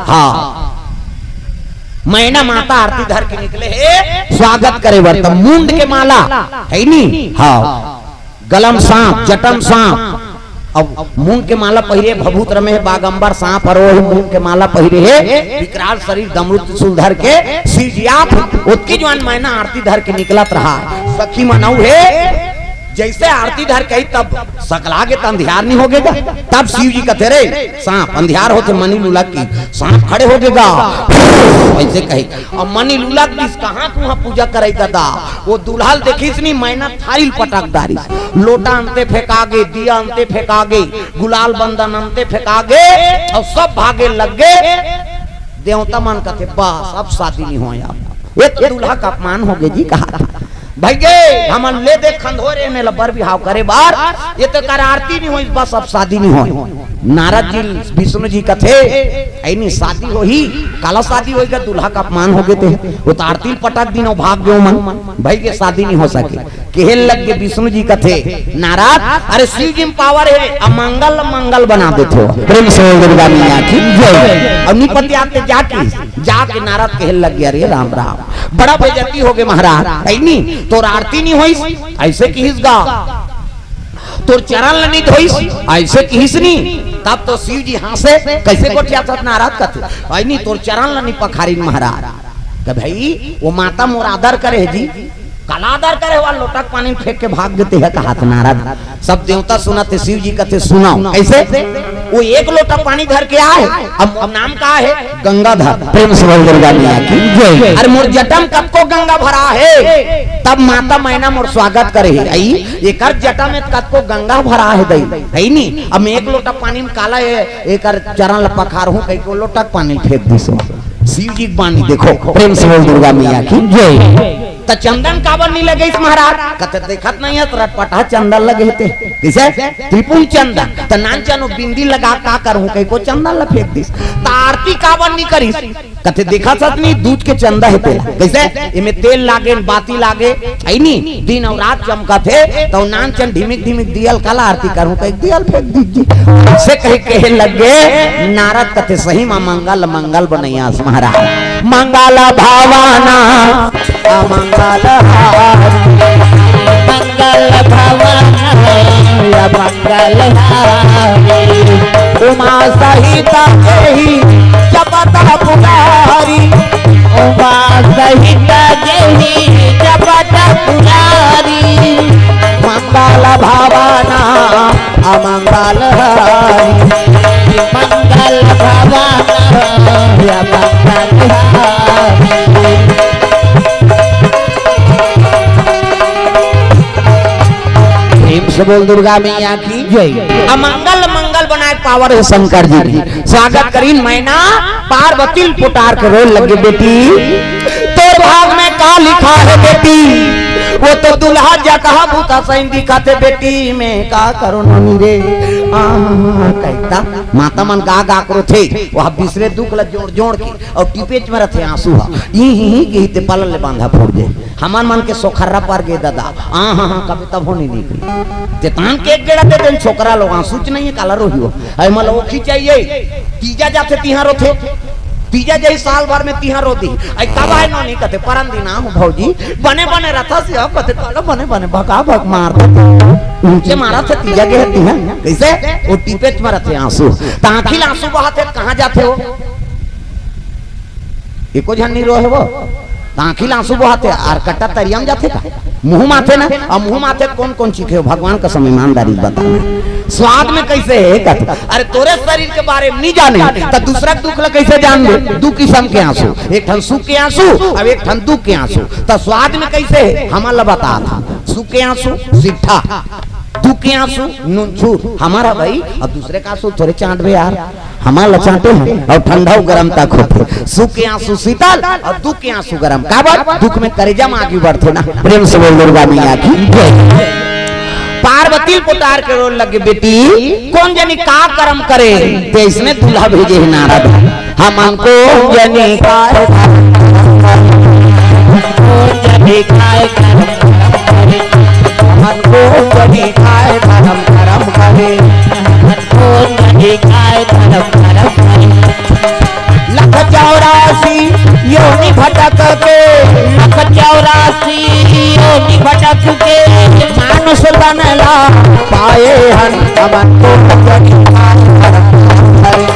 हाँ, मैना माता आरती धर के निकले हे स्वागत करे बर। त मुंड के माला हे नी, हाँ, गलम सांप, जटम सांप, अब मुंड के माला पहिरे, भभूत रमे हे बागंबर सांप हरो हे, मुंड के माला पहिरे हे, विकराल शरीर डमरू त्रिशूल धर के शिव जी आत हे। ओतकी जुवार मैना आरती धर के निकलत रहा। सखी मन अउ हे, जइसे आरती धर के आई तब सकला गे त अंधियार नहीं हो गे गा। तब शिव जी कथे, "रे सांप, अंधियार होथे, मनी लुलक की, सांप खड़े हो गे गा।" अइसे कही। अब मनी लुलक दिस, "कहाँ तुहाँ पूजा करई दादा?" ओ दुल्हा ल देखिस नी, मैना थारी ल पटक डारिस। लोटा अंते फेंका गे, दिया अंते फेंका गे, गुलाल बंदन अंते फेंका गे, अउ सब भागे लग गे। देवता मन कथे, "बस, अब शादी नहीं होय।" अब एक दुल्हा का अपमान हो गे जी, कहा था, "भाई गे, हमन ले दे खंधोरे ने ल बर बिहाव करे बर, ये तो कर आरती नहीं होय, बस अब शादी नहीं होय।" नारद जी, विष्णु जी कथे, "अइ नहीं शादी होही, काला शादी होही गा, दुल्हा का अपमान हो गे ते, वो तो आरती ल पटक दिन, वो भाग गे मन, भाई गे शादी नहीं हो सके।" केहे लग गे विष्णु जी कथे, "नारद, अरे शिव जी में पावर हे, अमंगल मंगल बना देथे हो।" प्रेम से बोल दुर्गा मैया की जय। अब निपत्या के जाके, जाके नारद केहे लग गे, "अरे राम राम, बड़ा बेइज्जती हो गे महाराज, हे नी, तोर आरती नहीं होइस, अइसे किहिस गा, तोर चरण ल नहीं धोइस, अइसे किहिस नी।" तब तो शिव जी हाँसे, "कइसे गोठियाथस नारद?" कथे, "हे नी, तोर चरण ल नहीं पखारिन महाराज।" कहे, "भाई, वो माता मोर आदर करे हे जी।" "काला आदर करे, वो लोटा के पानी फेंक के भाग गे ते," कहा था नारद। सब देवता सुनत हे, शिव जी कथे, "सुनव।" कइसे? "वो एक लोटा पानी धर के आए, अब नाम का हे?" "गंगाधर।" प्रेम से बोल दुर्गा मैया की जय। "अरे मोर जटा म कतको गंगा भरा हे, तब माता मैना मोर स्वागत करे हे। अइ, एकर जटा में कतको गंगा भरा हे दई, हे नी? अब मैं एक लोटा पानी में काला हे, एकर चरण ल पखारहूँ," कहिके लोटा के पानी फेंक दिस। शिव जी के बानी देखो, प्रेम से बोल दुर्गा मैया की जय। "त चंदन काबर नहीं लगइस महाराज?" कथे, "देखत नहीं हस, रटपटहा चंदन लगे हे ते।" कइसे? "त्रिपुंड चंदन।" त नानचन वो बिंदी लगा का करहूँ, कहिके चंदन ल फेंक दिस। "त आरती काबर नहीं करिस?" कथे, "देखत हस नहीं, दूध के चंदा हे तेला।" कइसे? "एमे तेल लागे, बाती लागे, हे नी? दिन अउ रात चमकत हे, त नानचन ढिमिक ढिमिक दिया ल काला आरती करहूँ, कहिके दिया ल फेंक दिस जी।" से कहे, केहे लग गे नारद, कथे, "सही म मंगल मंगल बनइस महाराज।" मंगल भवन अमंगल हारी, मंगल भवन अमंगल हारी, उमा सहित जेहि जपत पुरारी, उमा सहित जेहि जपत पुरारी, मंगल भवन अमंगल हारी, मंगल भवन अमंगल हारी।" प्रेम से बोल दुर्गा मैया की जय। अमंगल मंगल बनाए पावर हे शंकर जी के। स्वागत करिन मैना पार्वती ल पुटार के रोए लगे, "बेटी, तोर भाग में का लिखा हे बेटी?" वो तो दूल्हा जकहा भूता सैन दिखत हे बेटी, मैं का करो नोनी रे। आ, कहिता माता मन गा गा करो थे, वह बिसरे दुख ला जोड़ जोड़ के अउ टिपेच म रथे आंसू हा। ई ही ही की ते पलल ले बांधा फोड़ दे। हमन मन के सोखर्रा पर गे दादा। आ, हाँ, हाँ, कभी तब हो नहीं निकली। तेतान के एक गेड़ा दे देन छोकरा लोग आंसू च नहीं है, काला रोही हो। अरे मला ओखी चाहिए। तीजा जाथे तिहां रोथे। तीजा जाही साल भर में तिहां रो दी। आई तब आए नोनी कथे परन दिन आहूं भौजी। बने बने रथा से अब कथे काला बने बने भका भक मार दे। ऊंचे मारा थे तीजा गे तिहां। कैसे? वो टिपेच म रथे आंसू। त आंखी ल आंसू बहाथे कहां जाथे हो? एको झन नहीं रोहे वो। त आंखी ल आंसू बहाथे अउ कट्टा तरिया म जाथे का? मुंह माथे ना, अउ मुंह माथे कोन कोन चीखे हो? भगवान कसम ईमानदारी बता। स्वाद में कैसे हे कथे? अरे तोरे शरीर के बारे में नहीं जाने, त दूसरा के दुख ल कैसे जान दे? दू किसम के आंसू, एक ठन सुख के आंसू, अउ एक ठन दुख के आंसू। त स्वाद में कैसे हे? हमन ल बता था। सुख के आंसू, सिट्ठा। दुख के आंसू, नूनछूर। हमर भाई, अब दूसरे का आंसू थोरे चांटबे यार। हमन ल चांटे हे अउ ठंडा अउ गरम तक होथे। सुख के आंसू शीतल अउ दुख के आंसू गरम। काबर? दुख में करेजा म आगी बढ़थे ना। प्रेम से बोल दुर्गा मैया की जय। पार्वती ल पोटार के रोए लगे, बेटी कोन जनी का करम करे, ते इसने दूल्हा भेजे हे नारद। हमन कोन जनी का करम करे, कोन जनी का करम करे, हमन कोन जनी का करम करम करे। कोन जनी काय धरम धरम करे। लख चौरासी योनि भटक के, लख चौरासी योनि भटक के, मानुष तन ला पाए हन। हमन कोन जनी काय धरम धरम करे,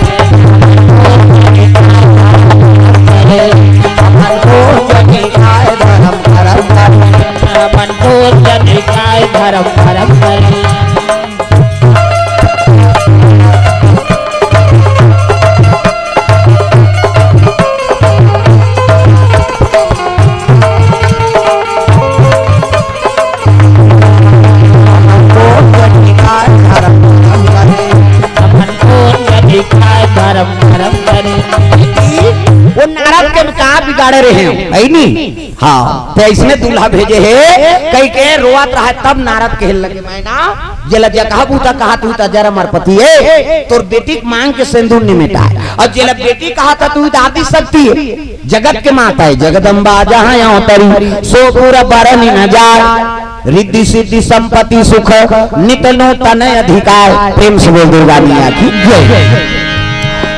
हमन कोन जनी काय धरम धरम करे, हमन कोन जनी काय धरम धरम करे। वो नारद के का बिगाड़े रहे हो, है नी? हाँ, त इसने दूल्हा भेजे हे, कहिके रोवत रहा, तब नारद कहे लगे, मैना, जेला जकहा भूता कहा तू त जरा मरपति ए, तोर बेटी के मांग के सेंदूर निमेटा हे। अउ जेला बेटी कहा त तू त आदि शक्ति ए, जगत के माता ए, जगदम्बा जहाँ अवतरी, सो पुर बरनि न जाय। रिद्धि सिद्धि संपत्ति सुख, नित नूतन अधिकार। प्रेम से बोल दुर्गा मैया की जय।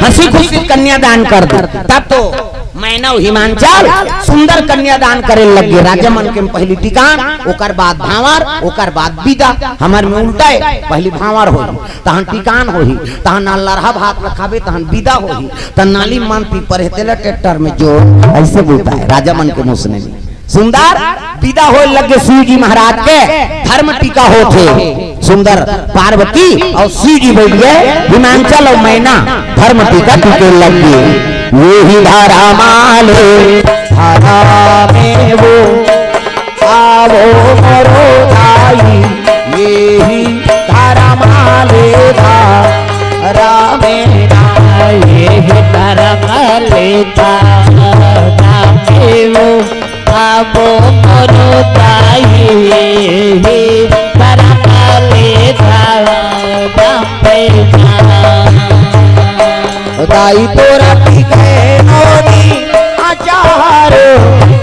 हंसी खुशी कन्यादान कर दे, तब तो मैना अउ हिमांचल सुंदर कन्यादान करे लग गे। राजा मन के पहली टिकान, ओकर बाद भांवर, ओकर बाद बिदा। हमर में उल्टा हे, पहली भांवर होही, तहन टिकान होही, तहन नाल लरहा भात ल खाबे, तहन बिदा होही, तहन नाली मन पी परे तेला ट्रैक्टर में जोर, ऐसे बोलता है राजा मन के मुसने में। सुंदर बिदा होए लगे शिव जी महाराज के, धर्म टीका होथे। सुंदर पार्वती अउ शिव जी बइठ गे, हिमांचल अउ मैना धर्म टीका टीके लग गे। ये ही धरा माले धरा में वो आवो मोरो दाई, ये ही धरा माले धरा में ना, ये ही धरा माले धरा में वो आवो मोरो दाई, हे करम लेवा बम्बे जा। दाई तोरा टिके नोनी अचार,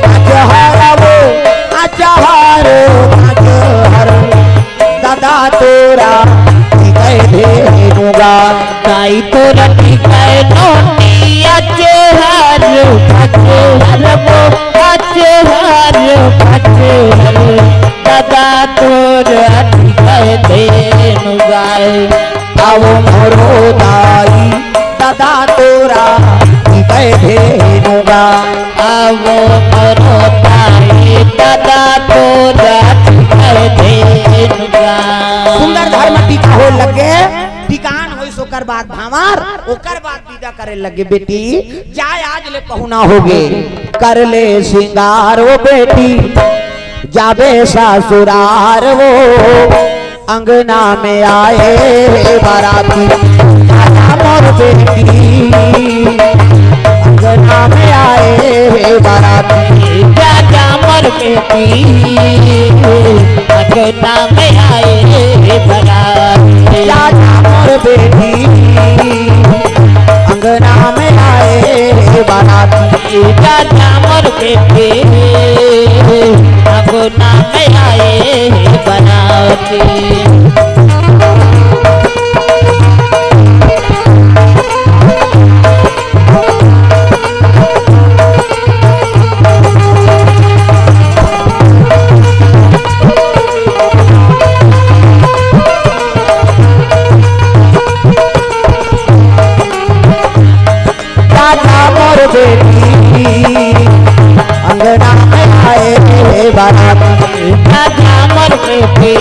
अचार वो, अचार, अचार। दादा तोरा टिकै धेनुगा। दाई तोरा टिकै नोनी अचहर, अचहर वो, अचहर, अचहर। दादा तोरा टिकै धेनुगा। आवो मोरो दाई, दादा तोरा टिकै धेनुगा। आवो मोरो दाई, दादा तोरा टिकै धेनुगा। सुंदर धर्म टीका होए लगे, टिकान होइस ओकर बाद भांवर, ओकर बाद बिदा करे लगे, बेटी जाय आज ले पहुना होगे, कर ले सिंगार वो बेटी, जाबे ससुरार वो। अंगना में आए बाराती, आजा मोर बेटी। अंगना में आए हे बाराती। जा जा मोर बेटी, अंगना में आए हे बाराती। जा जा मोर बेटी, अंगना में आए हे बाराती। जा जा मोर बेटी, अंगना में आए हे बाराती। जा जा मोर बेटी, अंगना में आए हे बाराती। जा जा मोर बेटी,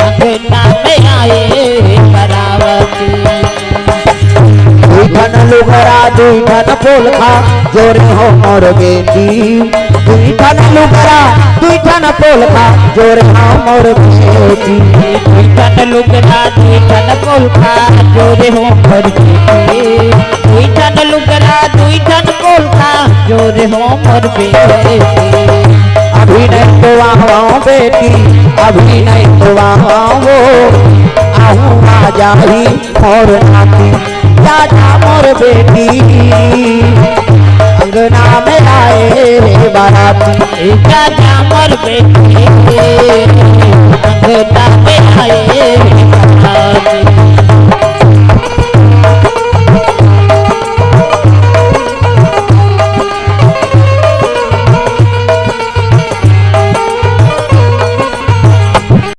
अंगना में आए हे बाराती। दुई ठन लुगरा, दुई ठन पोलखा, जोरे हो मोर बेटी। दुई ठन लुगरा, दुई ठन पोलखा, जोरे हो मोर बेटी। दुई ठन लुगरा, दुई ठन पोलखा, जोरे हो मोर बेटी। दुई ठन लुगरा, दुई ठन पोलखा, जोरे हो मोर बेटी। अभी नहीं तो आवा बेटी, अभी नहीं तो आवा वो, आहूँ आ जाही मोर नाती। जा जा मोर बेटी, अंगना में आए हे बाराती। जा जा मोर बेटी, अंगना में आए हे बाराती।